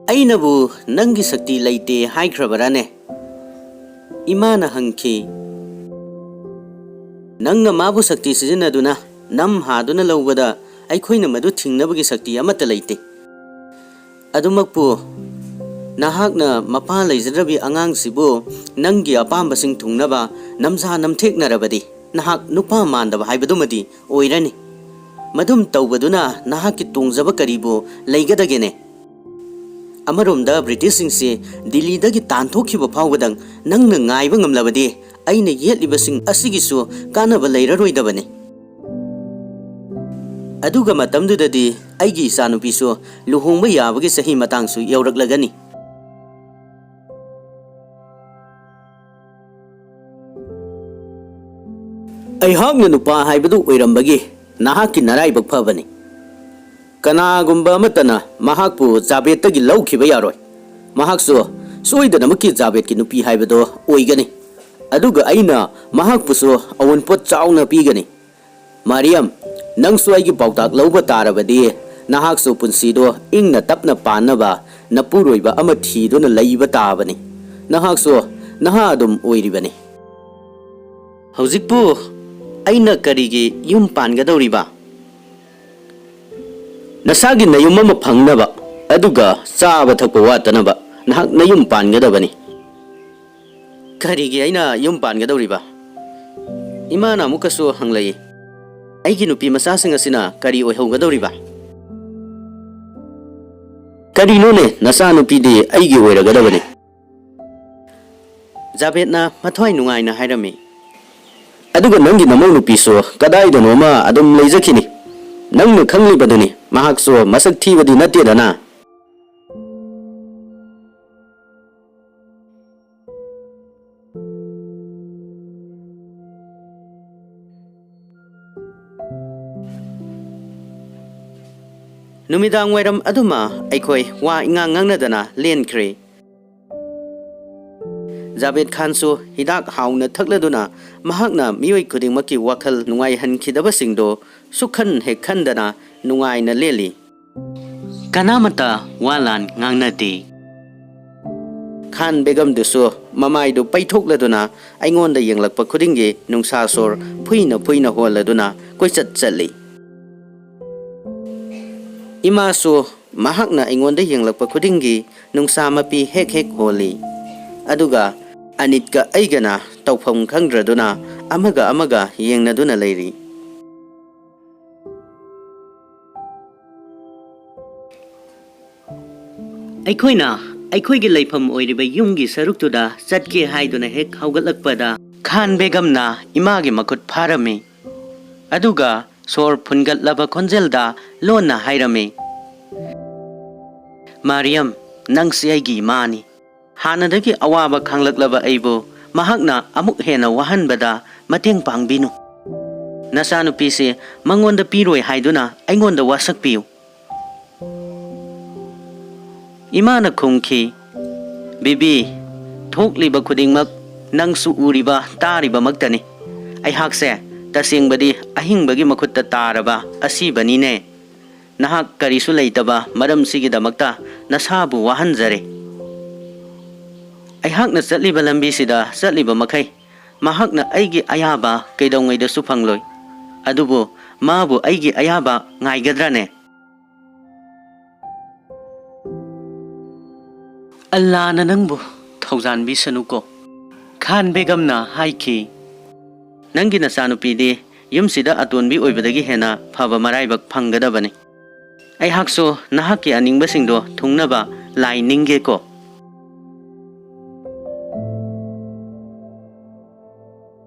"ꯑꯩꯅꯕꯨ ꯅꯪꯒꯤ ꯁꯛꯇꯤ ꯂꯩꯇꯦ ꯍꯥꯏꯈ꯭ꯔꯕꯔꯥꯅꯦ?" ꯏꯃꯥꯅ ꯍꯪꯈꯤ꯫ "ꯅꯪꯅ ꯃꯥꯕꯨ ꯁꯛꯇꯤ ꯁꯤꯖꯤꯟꯅꯗꯨꯅ ꯅꯝ ꯍꯥꯗꯨꯅ ꯂꯧꯕꯗ ꯑꯩꯈꯣꯏꯅ ꯃꯗꯨ ꯊꯤꯡꯅꯕꯒꯤ ꯁꯛꯇꯤ ꯑꯃꯠꯇ ꯂꯩꯇꯦ꯫ ꯑꯗꯨꯃꯛꯄꯨ, ꯅꯍꯥꯛꯅ ꯃꯄꯥ ꯂꯩꯖꯗ꯭ꯔꯕꯤ ꯑꯉꯥꯡꯁꯤꯕꯨ ꯅꯪꯒꯤ ꯑꯄꯥꯝꯕꯁꯤꯡ ꯊꯨꯡꯅꯕ ꯅꯝꯖꯥ ꯅꯝꯊꯦꯛꯅꯔꯕꯗꯤ ꯅꯍꯥꯛ ꯅꯨꯄꯥ ꯃꯥꯟꯗꯕ ꯍꯥꯏꯕꯗꯨꯃꯗꯤ ꯑꯣꯏꯔꯅꯤ꯫ ꯃꯗꯨꯝ ꯇꯧꯕꯗꯨꯅ ꯅꯍꯥꯛꯀꯤ ꯇꯣꯡꯖꯕ ꯀꯔꯤꯕꯨ ꯂꯩꯒꯗꯒꯦꯅꯦ? ꯑꯃꯔꯣꯝꯗ ꯕ꯭ꯔꯤꯇꯤꯁꯁꯤꯡꯁꯤ ꯗꯤꯜꯂꯤꯗꯒꯤ ꯇꯥꯟꯊꯣꯛꯈꯤꯕ ꯐꯥꯎꯕꯗꯪ ꯅꯪꯅ ꯉꯥꯏꯕ ꯉꯝꯂꯕꯗꯤ ꯑꯩꯅ ꯌꯦꯠꯂꯤꯕꯁꯤꯡ ꯑꯁꯤꯒꯤꯁꯨ ꯀꯥꯟꯅꯕ ꯂꯩꯔꯔꯣꯏꯗꯕꯅꯤ꯫ ꯑꯗꯨꯒ ꯃꯇꯝꯗꯨꯗꯗꯤ ꯑꯩꯒꯤ ꯏꯆꯥꯅꯨꯄꯤꯁꯨ ꯂꯨꯍꯣꯡꯕ ꯌꯥꯕꯒꯤ ꯆꯍꯤ ꯃꯇꯥꯡꯁꯨ ꯌꯧꯔꯛꯂꯒꯅꯤ꯫ ꯑꯩꯍꯥꯛꯅ ꯅꯨꯄꯥ ꯍꯥꯏꯕꯗꯨ ꯑꯣꯏꯔꯝꯕꯒꯤ ꯅꯍꯥꯛꯀꯤ ꯅꯔꯥꯏꯕꯛ ꯐꯕꯅꯤ꯫ ꯀꯅꯥꯒꯨꯝꯕ ꯑꯃꯠꯇꯅ ꯃꯍꯥꯛꯄꯨ ꯖꯥꯕꯦꯗꯇꯒꯤ ꯂꯧꯈꯤꯕ ꯌꯥꯔꯣꯏ꯫ ꯃꯍꯥꯛꯁꯨ ꯁꯣꯏꯗꯅꯃꯛꯀꯤ ꯖꯥꯕꯦꯗꯀꯤ ꯅꯨꯄꯤ ꯍꯥꯏꯕꯗꯨ ꯑꯣꯏꯒꯅꯤ꯫ ꯑꯗꯨꯒ ꯑꯩꯅ ꯃꯍꯥꯛꯄꯨꯁꯨ ꯑꯋꯨꯟꯄꯣꯠ ꯆꯥꯎꯅ ꯄꯤꯒꯅꯤ꯫ ꯃꯥꯔꯤꯌꯝ, ꯅꯪꯁꯨ ꯑꯩꯒꯤ ꯄꯥꯎꯇꯥꯛ ꯂꯧꯕ ꯇꯥꯔꯕꯗꯤ ꯅꯍꯥꯛꯁꯨ ꯄꯨꯟꯁꯤꯗꯣ ꯏꯪꯅ ꯇꯞꯅ ꯄꯥꯟꯅꯕ ꯅꯄꯨꯔꯣꯏꯕ ꯑꯃ ꯊꯤꯗꯨꯅ ꯂꯩꯕ ꯇꯥꯕꯅꯤ꯫ ꯅꯍꯥꯛꯁꯨ ꯅꯍꯥ ꯑꯗꯨꯝ ꯑꯣꯏꯔꯤꯕꯅꯤ꯫ ꯍꯧꯖꯤꯛꯄꯨ ꯑꯩꯅ ꯀꯔꯤꯒꯤ ꯌꯨꯝ ꯄꯥꯟꯒꯗꯧꯔꯤꯕ? ꯅꯁꯥꯒꯤ ꯅꯌꯨꯝ ꯑꯃ ꯐꯪꯅꯕ, ꯑꯗꯨꯒ ꯆꯥꯕ ꯊꯛꯄ ꯋꯥꯠꯇꯅꯕ ꯅꯍꯥꯛ ꯅꯌꯨꯝ ꯄꯥꯟꯒꯗꯕꯅꯤ꯫ ꯀꯔꯤꯒꯤ ꯑꯩꯅ ꯌꯨꯝ ꯄꯥꯟꯒꯗꯧꯔꯤꯕ? ꯏꯃꯥꯅ ꯑꯃꯨꯛꯀꯁꯨ ꯍꯪꯂꯛꯏ, "ꯑꯩꯒꯤ ꯅꯨꯄꯤ ꯃꯆꯥꯁꯤꯡ ꯑꯁꯤꯅ ꯀꯔꯤ ꯑꯣꯏꯍꯧꯒꯗꯧꯔꯤꯕ?" "ꯀꯔꯤꯅꯣꯅꯦ, ꯅꯆꯥꯅꯨꯄꯤꯗꯤ ꯑꯩꯒꯤ ꯑꯣꯏꯔꯒꯗꯕꯅꯤ꯫" ꯖꯥꯕꯦꯗꯅ ꯃꯊ꯭ꯋꯥꯏ ꯅꯨꯡꯉꯥꯏꯅ ꯍꯥꯏꯔꯝꯃꯤ꯫ ꯑꯗꯨꯒ ꯅꯪꯒꯤ ꯅꯃꯧ ꯅꯨꯄꯤꯁꯨ ꯀꯗꯥꯏꯗꯅꯣꯃ ꯑꯗꯨꯝ ꯂꯩꯖꯈꯤꯅꯤ꯫ ꯅꯪꯅ ꯈꯪꯂꯤꯕꯗꯨꯅꯤ, ꯃꯍꯥꯛꯁꯨ ꯃꯁꯛ ꯊꯤꯕꯗꯤ ꯅꯠꯇꯦꯗꯅ꯫ ꯅꯨꯃꯤꯗꯥꯡ ꯋꯥꯏꯔꯝ ꯑꯗꯨꯃ ꯑꯩꯈꯣꯏ ꯋꯥ ꯏꯉꯥꯡ ꯉꯥꯡꯅꯗꯅ ꯂꯦꯟꯈ꯭ꯔꯦ꯫ ꯖꯥꯕꯦꯗ ꯈꯥꯟꯁꯨ ꯍꯤꯗꯥꯛ ꯍꯥꯎꯅ ꯊꯛꯂꯗꯨꯅ, ꯃꯍꯥꯛꯅ ꯃꯤꯑꯣꯏ ꯈꯨꯗꯤꯡꯃꯛꯀꯤ ꯋꯥꯈꯜ ꯅꯨꯡꯉꯥꯏꯍꯟꯈꯤꯗꯕꯁꯤꯡꯗꯨ ꯁꯨꯛꯈꯟ ꯍꯦꯛ ꯈꯟꯗꯅ ꯅꯨꯡꯉꯥꯏꯅ ꯂꯦꯜꯂꯤ꯫ ꯀꯅꯥꯃꯠꯇ ꯋꯥ ꯂꯥꯟ ꯉꯥꯡꯅꯗꯦ꯫ ꯈꯥꯟ ꯕꯦꯒꯝꯗꯨꯁꯨ ꯃꯃꯥꯏꯗꯨ ꯄꯩꯊꯣꯛꯂꯗꯨꯅ ꯑꯩꯉꯣꯟꯗ ꯌꯦꯡꯂꯛꯄ ꯈꯨꯗꯤꯡꯒꯤ ꯅꯨꯡꯁꯥ ꯁꯣꯔ ꯐꯨꯏꯅ ꯐꯨꯏꯅ ꯍꯣꯜꯂꯗꯨꯅ ꯀꯣꯏꯆꯠ ꯆꯠꯂꯤ꯫ ꯏꯃꯥꯁꯨ ꯃꯍꯥꯛꯅ ꯑꯩꯉꯣꯟꯗ ꯌꯦꯡꯂꯛꯄ ꯈꯨꯗꯤꯡꯒꯤ ꯅꯨꯡꯁꯥ ꯃꯄꯤ ꯍꯦꯛ ꯍꯦꯛ ꯍꯣꯜꯂꯤ꯫ ꯑꯗꯨꯒ ꯑꯅꯤꯠꯀ ꯑꯩꯒꯅ ꯇꯧꯐꯝ ꯈꯪꯗ꯭ꯔꯗꯨꯅ ꯑꯃꯒ ꯑꯃꯒ ꯌꯦꯡꯅꯗꯨꯅ ꯂꯩꯔꯤ꯫ ꯑꯩꯈꯣꯏꯅ ꯑꯩꯈꯣꯏꯒꯤ ꯂꯩꯐꯝ ꯑꯣꯏꯔꯤꯕ ꯌꯨꯝꯒꯤ ꯁꯔꯨꯛꯇꯨꯗ ꯆꯠꯀꯦ ꯍꯥꯏꯗꯨꯅ ꯍꯦꯛ ꯍꯧꯒꯠꯂꯛꯄꯗ, ꯈꯥꯟ ꯕꯦꯒꯝꯅ ꯏꯃꯥꯒꯤ ꯃꯈꯨꯠ ꯐꯥꯔꯝꯃꯤ꯫ ꯑꯗꯨꯒ ꯁꯣꯔ ꯐꯨꯟꯒꯠꯂꯕ ꯈꯣꯟꯖꯦꯜꯗ ꯂꯣꯟꯅ ꯍꯥꯏꯔꯝꯃꯤ, "ꯃꯥꯔꯤꯌꯝ, ꯅꯪꯁꯤ ꯑꯩꯒꯤ ꯏꯃꯥꯅꯤ꯫ ꯍꯥꯟꯅꯗꯒꯤ ꯑꯋꯥꯕ ꯈꯥꯡꯂꯛꯂꯕ ꯑꯩꯕꯨ ꯃꯍꯥꯛꯅ ꯑꯃꯨꯛ ꯍꯦꯟꯅ ꯋꯥꯍꯟꯕꯗ ꯃꯇꯦꯡ ꯄꯥꯡꯕꯤꯅꯨ꯫ ꯅꯆꯥꯅꯨꯄꯤꯁꯤ ꯃꯉꯣꯟꯗ ꯄꯤꯔꯣꯏ ꯍꯥꯏꯗꯨꯅ ꯑꯩꯉꯣꯟꯗ ꯋꯥꯁꯛꯄꯤꯌꯨ꯫" ꯏꯃꯥꯅ ꯈꯨꯝꯈꯤ, "ꯕꯤꯕꯤ, ꯊꯣꯛꯂꯤꯕ ꯈꯨꯗꯤꯡꯃꯛ ꯅꯪꯁꯨ ꯎꯔꯤꯕ ꯇꯥꯔꯤꯕꯃꯛꯇꯅꯤ꯫ ꯑꯩꯍꯥꯛꯁꯦ ꯇꯁꯦꯡꯕꯗꯤ ꯑꯍꯤꯡꯕꯒꯤ ꯃꯈꯨꯠꯇ ꯇꯥꯔꯕ ꯑꯁꯤꯕꯅꯤꯅꯦ꯫ ꯅꯍꯥꯛ ꯀꯔꯤꯁꯨ ꯂꯩꯇꯕ ꯃꯔꯝꯁꯤꯒꯤꯗꯃꯛꯇ ꯅꯁꯥꯕꯨ ꯋꯥꯍꯟꯖꯔꯦ꯫ ꯑꯩꯍꯥꯛꯅ ꯆꯠꯂꯤꯕ ꯂꯝꯕꯤꯁꯤꯗ ꯆꯠꯂꯤꯕ ꯃꯈꯩ ꯃꯍꯥꯛꯅ ꯑꯩꯒꯤ ꯑꯌꯥꯕ ꯀꯩꯗꯧꯉꯩꯗꯁꯨ ꯐꯪꯂꯣꯏ꯫ ꯑꯗꯨꯕꯨ ꯃꯥꯕꯨ ꯑꯩꯒꯤ ꯑꯌꯥꯕ ꯉꯥꯏꯒꯗ꯭ꯔꯅꯦ?" "ꯑꯜꯂꯥꯅ ꯅꯪꯕꯨ ꯊꯧꯖꯥꯟꯕꯤꯁꯅꯨꯀꯣ꯫" ꯈꯥꯟ ꯕꯦꯒꯝꯅ ꯍꯥꯏꯈꯤ, "ꯅꯪꯒꯤ ꯅꯆꯥꯅꯨꯄꯤꯗꯤ ꯌꯨꯝꯁꯤꯗ ꯑꯇꯣꯟꯕꯤ ꯑꯣꯏꯕꯗꯒꯤ ꯍꯦꯟꯅ ꯐꯕ ꯃꯔꯥꯏꯕꯛ ꯐꯪꯒꯗꯕꯅꯤ꯫ ꯑꯩꯍꯥꯛꯁꯨ ꯅꯍꯥꯛꯀꯤ ꯑꯅꯤꯡꯕꯁꯤꯡꯗꯣ ꯊꯨꯡꯅꯕ ꯂꯥꯏ ꯅꯤꯡꯒꯦꯀꯣ꯫"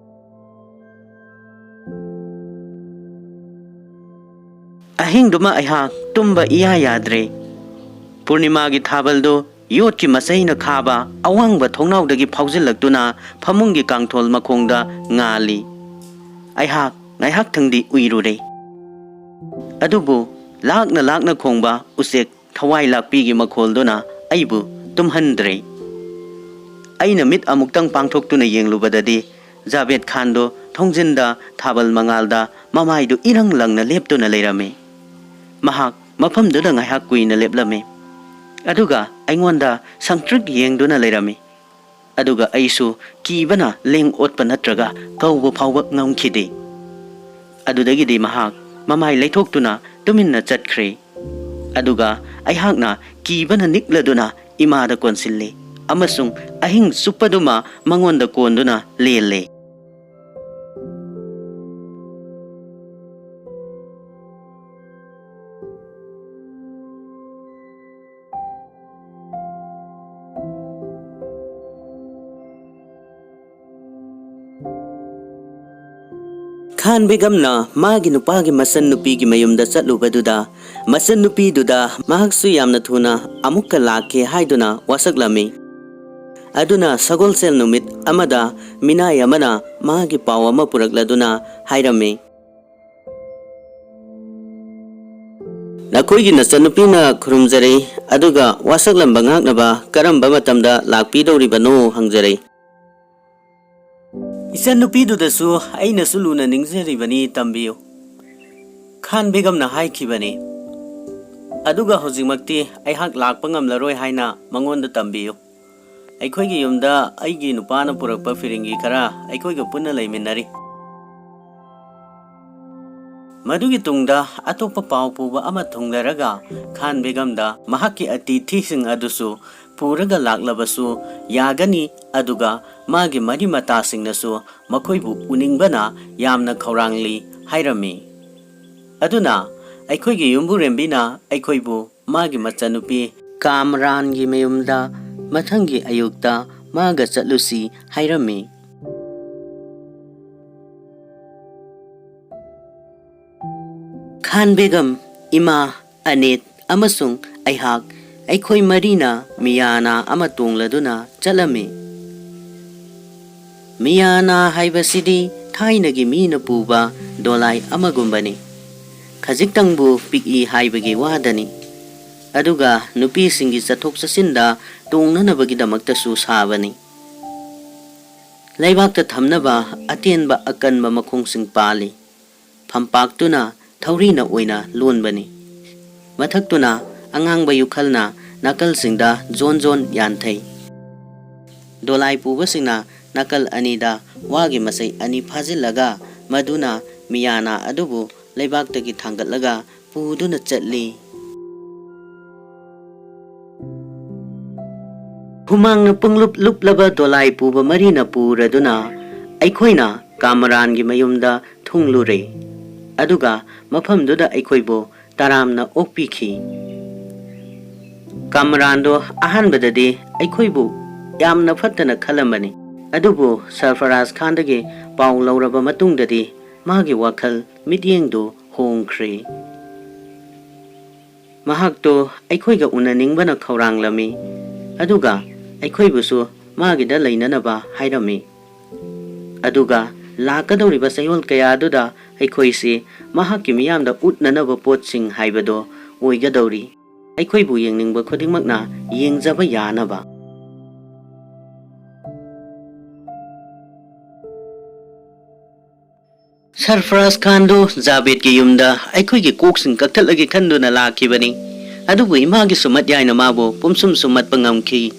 ꯑꯍꯤꯡꯗꯨꯃ ꯑꯩꯍꯥꯛ ꯇꯨꯝꯕ ꯏꯌꯥ ꯌꯥꯗ꯭ꯔꯦ꯫ ꯄꯨꯔꯅꯤꯃꯥꯒꯤ ꯊꯥꯕꯜꯗꯨ ꯌꯣꯠꯀꯤ ꯃꯆꯩꯅ ꯈꯥꯕ ꯑꯋꯥꯡꯕ ꯊꯣꯡꯅꯥꯎꯗꯒꯤ ꯐꯥꯎꯖꯤꯜꯂꯛꯇꯨꯅ ꯐꯃꯨꯡꯒꯤ ꯀꯥꯡꯊꯣꯜ ꯃꯈꯣꯡꯗ ꯉꯥꯜꯂꯤ꯫ ꯑꯩꯍꯥꯛ ꯉꯥꯏꯍꯥꯛꯇꯪꯗꯤ ꯎꯏꯔꯨꯔꯦ꯫ ꯑꯗꯨꯕꯨ ꯂꯥꯛꯅ ꯂꯥꯛꯅ ꯈꯣꯡꯕ ꯎꯆꯦꯛ ꯊꯋꯥꯏ ꯂꯥꯛꯄꯤꯒꯤ ꯃꯈꯣꯜꯗꯨꯅ ꯑꯩꯕꯨ ꯇꯨꯝꯍꯟꯗ꯭ꯔꯦ꯫ ꯑꯩꯅ ꯃꯤꯠ ꯑꯃꯨꯛꯇꯪ ꯄꯥꯡꯊꯣꯛꯇꯨꯅ ꯌꯦꯡꯂꯨꯕꯗꯗꯤ ꯖꯥꯕꯦꯗ ꯈꯥꯟꯗꯣ ꯊꯣꯡꯖꯤꯟꯗ ꯊꯥꯕꯜ ꯃꯉꯥꯜꯗ ꯃꯃꯥꯏꯗꯨ ꯏꯔꯪ ꯂꯪꯅ ꯂꯦꯞꯇꯨꯅ ꯂꯩꯔꯝꯃꯤ꯫ ꯃꯍꯥꯛ ꯃꯐꯝꯗꯨꯗ ꯉꯥꯏꯍꯥꯛ ꯀꯨꯏꯅ ꯂꯦꯞꯂꯝꯃꯤ꯫ ꯑꯗꯨꯒ ꯑꯩꯉꯣꯟꯗ ꯁꯪꯇ꯭ꯔꯤꯛ ꯌꯦꯡꯗꯨꯅ ꯂꯩꯔꯝꯃꯤ꯫ ꯑꯗꯨꯒ ꯑꯩꯁꯨ ꯀꯤꯕꯅ ꯂꯦꯡ ꯑꯣꯠꯄ ꯅꯠꯇ꯭ꯔꯒ ꯀꯧꯕ ꯐꯥꯎꯕ ꯉꯝꯈꯤꯗꯦ꯫ ꯑꯗꯨꯗꯒꯤꯗꯤ ꯃꯍꯥꯛ ꯃꯃꯥꯏ ꯂꯩꯊꯣꯛꯇꯨꯅ ꯇꯨꯃꯤꯟꯅ ꯆꯠꯈ꯭ꯔꯦ꯫ ꯑꯗꯨꯒ ꯑꯩꯍꯥꯛꯅ ꯀꯤꯕꯅ ꯅꯤꯛꯂꯗꯨꯅ ꯏꯃꯥꯗ ꯀꯣꯟꯁꯤꯜꯂꯤ ꯑꯃꯁꯨꯡ ꯑꯍꯤꯡ ꯆꯨꯞꯄꯗꯨꯃ ꯃꯉꯣꯟꯗ ꯀꯣꯟꯗꯨꯅ ꯂꯦꯜꯂꯦ꯫ ꯈꯥꯟ ꯕꯦꯒꯝꯅ ꯃꯥꯒꯤ ꯅꯨꯄꯥꯒꯤ ꯃꯆꯟ ꯅꯨꯄꯤꯒꯤ ꯃꯌꯨꯝꯗ ꯆꯠꯂꯨꯕꯗꯨꯗ, ꯃꯆꯟ ꯅꯨꯄꯤꯗꯨꯗ ꯃꯍꯥꯛꯁꯨ ꯌꯥꯝꯅ ꯊꯨꯅ ꯑꯃꯨꯛꯀ ꯂꯥꯛꯀꯦ ꯍꯥꯏꯗꯨꯅ ꯋꯥꯁꯛꯂꯝꯃꯤ꯫ ꯑꯗꯨꯅ ꯁꯒꯣꯜꯁꯦꯜ ꯅꯨꯃꯤꯠ ꯑꯃꯗ ꯃꯤꯅꯥꯏ ꯑꯃꯅ ꯃꯥꯒꯤ ꯄꯥꯎ ꯑꯃ ꯄꯨꯔꯛꯂꯗꯨꯅ ꯍꯥꯏꯔꯝꯃꯤ, "ꯅꯈꯣꯏꯒꯤ ꯅꯆꯟꯅꯨꯄꯤꯅ ꯈꯨꯔꯨꯝꯖꯔꯤ, ꯑꯗꯨꯒ ꯋꯥꯁꯛꯂꯝꯕ ꯉꯥꯛꯅꯕ ꯀꯔꯝꯕ ꯃꯇꯝꯗ ꯂꯥꯛꯄꯤꯗꯧꯔꯤꯕꯅꯣ ꯍꯪꯖꯔꯤ"꯫ "ꯏꯆꯟꯅꯨꯄꯤꯗꯨꯗꯁꯨ ꯑꯩꯅꯁꯨ ꯂꯨꯅ ꯅꯤꯡꯖꯔꯤꯕꯅꯤ, ꯇꯝꯕꯤꯌꯨ", ꯈꯥꯟ ꯕꯦꯒꯝꯅ ꯍꯥꯏꯈꯤꯕꯅꯤ꯫ "ꯑꯗꯨꯒ ꯍꯧꯖꯤꯛꯃꯛꯇꯤ ꯑꯩꯍꯥꯛ ꯂꯥꯛꯄ ꯉꯝꯂꯔꯣꯏ ꯍꯥꯏꯅ ꯃꯉꯣꯟꯗ ꯇꯝꯕꯤꯌꯨ꯫ ꯑꯩꯈꯣꯏꯒꯤ ꯌꯨꯝꯗ ꯑꯩꯒꯤ ꯅꯨꯄꯥꯅ ꯄꯨꯔꯛꯄ ꯐꯤꯔꯤꯡꯒꯤ ꯈꯔ ꯑꯩꯈꯣꯏꯒ ꯄꯨꯟꯅ ꯂꯩꯃꯤꯟꯅꯔꯤ"꯫ ꯃꯗꯨꯒꯤ ꯇꯨꯡꯗ ꯑꯇꯣꯞꯄ ꯄꯥꯎ ꯄꯨꯕ ꯑꯃ ꯊꯨꯡꯂꯔꯒ ꯈꯥꯟ ꯕꯦꯒꯝꯗ ꯃꯍꯥꯛꯀꯤ ꯑꯇꯤꯊꯤꯁꯤꯡ ꯑꯗꯨꯁꯨ ꯄꯨꯔꯒ ꯂꯥꯛꯂꯕꯁꯨ ꯌꯥꯒꯅꯤ, ꯑꯗꯨꯒ ꯃꯥꯒꯤ ꯃꯔꯤ ꯃꯇꯥꯁꯤꯡꯅꯁꯨ ꯃꯈꯣꯏꯕꯨ ꯎꯅꯤꯡꯕꯅ ꯌꯥꯝꯅ ꯈꯧꯔꯥꯡꯂꯤ ꯍꯥꯏꯔꯝꯃꯤ꯫ ꯑꯗꯨꯅ ꯑꯩꯈꯣꯏꯒꯤ ꯌꯨꯝꯕꯨꯔꯦꯝꯕꯤꯅ ꯑꯩꯈꯣꯏꯕꯨ ꯃꯥꯒꯤ ꯃꯆꯟꯅꯨꯄꯤ ꯀꯥꯝꯔꯥꯟꯒꯤ ꯃꯌꯨꯝꯗ ꯃꯊꯪꯒꯤ ꯑꯌꯨꯛꯇ ꯃꯥꯒ ꯆꯠꯂꯨꯁꯤ ꯍꯥꯏꯔꯝꯃꯤ꯫ ꯈꯥꯟ ꯕꯦꯒꯝ, ꯏꯃꯥ, ꯑꯅꯤꯠ ꯑꯃꯁꯨꯡ ꯑꯩꯍꯥꯛ, ꯑꯩꯈꯣꯏ ꯃꯔꯤꯅ ꯃꯤꯌꯥꯅꯥ ꯑꯃ ꯇꯣꯡꯂꯗꯨꯅ ꯆꯠꯂꯝꯃꯤ꯫ ꯃꯤꯌꯥꯅꯥ ꯍꯥꯏꯕꯁꯤꯗꯤ ꯊꯥꯏꯅꯒꯤ ꯃꯤꯅ ꯄꯨꯕ ꯗꯣꯂꯥꯏ ꯑꯃꯒꯨꯝꯕꯅꯤ꯫ ꯈꯖꯤꯛꯇꯪꯕꯨ ꯄꯤꯛꯏ ꯍꯥꯏꯕꯒꯤ ꯋꯥꯗꯅꯤ꯫ ꯑꯗꯨꯒ ꯅꯨꯄꯤꯁꯤꯡꯒꯤ ꯆꯠꯊꯣꯛ ꯆꯠꯁꯤꯟꯗ ꯇꯣꯡꯅꯅꯕꯒꯤꯗꯃꯛꯇꯁꯨ ꯁꯥꯕꯅꯤ꯫ ꯂꯩꯕꯥꯛꯇ ꯊꯝꯅꯕ ꯑꯇꯦꯟꯕ ꯑꯀꯟꯕ ꯃꯈꯣꯡꯁꯤꯡ ꯄꯥꯜꯂꯤ꯫ ꯐꯝꯄꯥꯛꯇꯨꯅ ꯊꯧꯔꯤꯅ ꯑꯣꯏꯅ ꯂꯣꯟꯕꯅꯤ꯫ ꯃꯊꯛꯇꯨꯅ ꯑꯉꯥꯡꯕ ꯌꯨꯈꯜꯅ ꯅꯥꯀꯜꯁꯤꯡꯗ ꯖꯣꯟ ꯖꯣꯟ ꯌꯥꯟꯊꯩ꯫ ꯗꯣꯂꯥꯏ ꯄꯨꯕꯁꯤꯡꯅ ꯅꯥꯀꯜ ꯑꯅꯤꯗ ꯋꯥꯒꯤ ꯃꯆꯩ ꯑꯅꯤ ꯐꯥꯖꯤꯜꯂꯒ, ꯃꯗꯨꯅ ꯃꯤꯌꯥꯅꯥ ꯑꯗꯨꯕꯨ ꯂꯩꯕꯥꯛꯇꯒꯤ ꯊꯥꯡꯒꯠꯂꯒ ꯄꯨꯗꯨꯅ ꯆꯠꯂꯤ꯫ ꯍꯨꯃꯥꯡꯅ ꯄꯨꯡꯂꯨꯞ ꯂꯨꯞꯂꯕ ꯗꯣꯂꯥꯏ ꯄꯨꯕ ꯃꯔꯤꯅ ꯄꯨꯔꯗꯨꯅ ꯑꯩꯈꯣꯏꯅ ꯀꯥꯃꯔꯥꯟꯒꯤ ꯃꯌꯨꯝꯗ ꯊꯨꯡꯂꯨꯔꯦ꯫ ꯑꯗꯨꯒ ꯃꯐꯝꯗꯨꯗ ꯑꯩꯈꯣꯏꯕꯨ ꯇꯔꯥꯝꯅ ꯑꯣꯛꯄꯤꯈꯤ꯫ ꯀꯥꯃꯔꯥꯟꯗꯣ ꯑꯍꯥꯟꯕꯗꯗꯤ ꯑꯩꯈꯣꯏꯕꯨ ꯌꯥꯝꯅ ꯐꯠꯇꯅ ꯈꯜꯂꯝꯕꯅꯤ, ꯑꯗꯨꯕꯨ ꯁꯔꯐꯔꯥꯖ ꯈꯥꯟꯗꯒꯤ ꯄꯥꯎ ꯂꯧꯔꯕ ꯃꯇꯨꯡꯗꯗꯤ ꯃꯥꯒꯤ ꯋꯥꯈꯜ ꯃꯤꯠꯌꯦꯡꯗꯨ ꯍꯣꯡꯈ꯭ꯔꯦ꯫ ꯃꯍꯥꯛꯇꯨ ꯑꯩꯈꯣꯏꯒ ꯎꯅꯅꯤꯡꯕꯅ ꯈꯧꯔꯥꯡꯂꯝꯃꯤ, ꯑꯗꯨꯒ ꯑꯩꯈꯣꯏꯕꯨꯁꯨ ꯃꯥꯒꯤꯗ ꯂꯩꯅꯅꯕ ꯍꯥꯏꯔꯝꯃꯤ꯫ ꯑꯗꯨꯒ ꯂꯥꯛꯀꯗꯧꯔꯤꯕ ꯆꯌꯣꯜ ꯀꯌꯥꯗꯨꯗ ꯑꯩꯈꯣꯏꯁꯤ ꯃꯍꯥꯛꯀꯤ ꯃꯤꯌꯥꯝꯗ ꯎꯠꯅꯅꯕ ꯄꯣꯠꯁꯤꯡ ꯍꯥꯏꯕꯗꯣ ꯑꯣꯏꯒꯗꯧꯔꯤ꯫ ꯑꯩꯈꯣꯏꯕꯨ ꯌꯦꯡꯅꯤꯡꯕ ꯈꯨꯗꯤꯡꯃꯛꯅ ꯌꯦꯡꯖꯕ ꯌꯥꯅꯕ꯫ ꯁꯔꯐꯔꯥꯖ ꯈꯥꯟꯗꯨ ꯖꯥꯕꯦꯗꯀꯤ ꯌꯨꯝꯗ ꯑꯩꯈꯣꯏꯒꯤ ꯀꯣꯛꯁꯤꯡ ꯀꯛꯊꯠꯂꯒꯦ ꯈꯟꯗꯨꯅ ꯂꯥꯛꯈꯤꯕꯅꯤ꯫ ꯑꯗꯨꯕꯨ ꯏꯃꯥꯒꯤ ꯁꯨꯝꯃꯠ ꯌꯥꯏꯅ ꯃꯥꯕꯨ ꯄꯨꯝꯁꯨꯝ ꯁꯨꯝꯃꯠꯄ ꯉꯝꯈꯤ꯫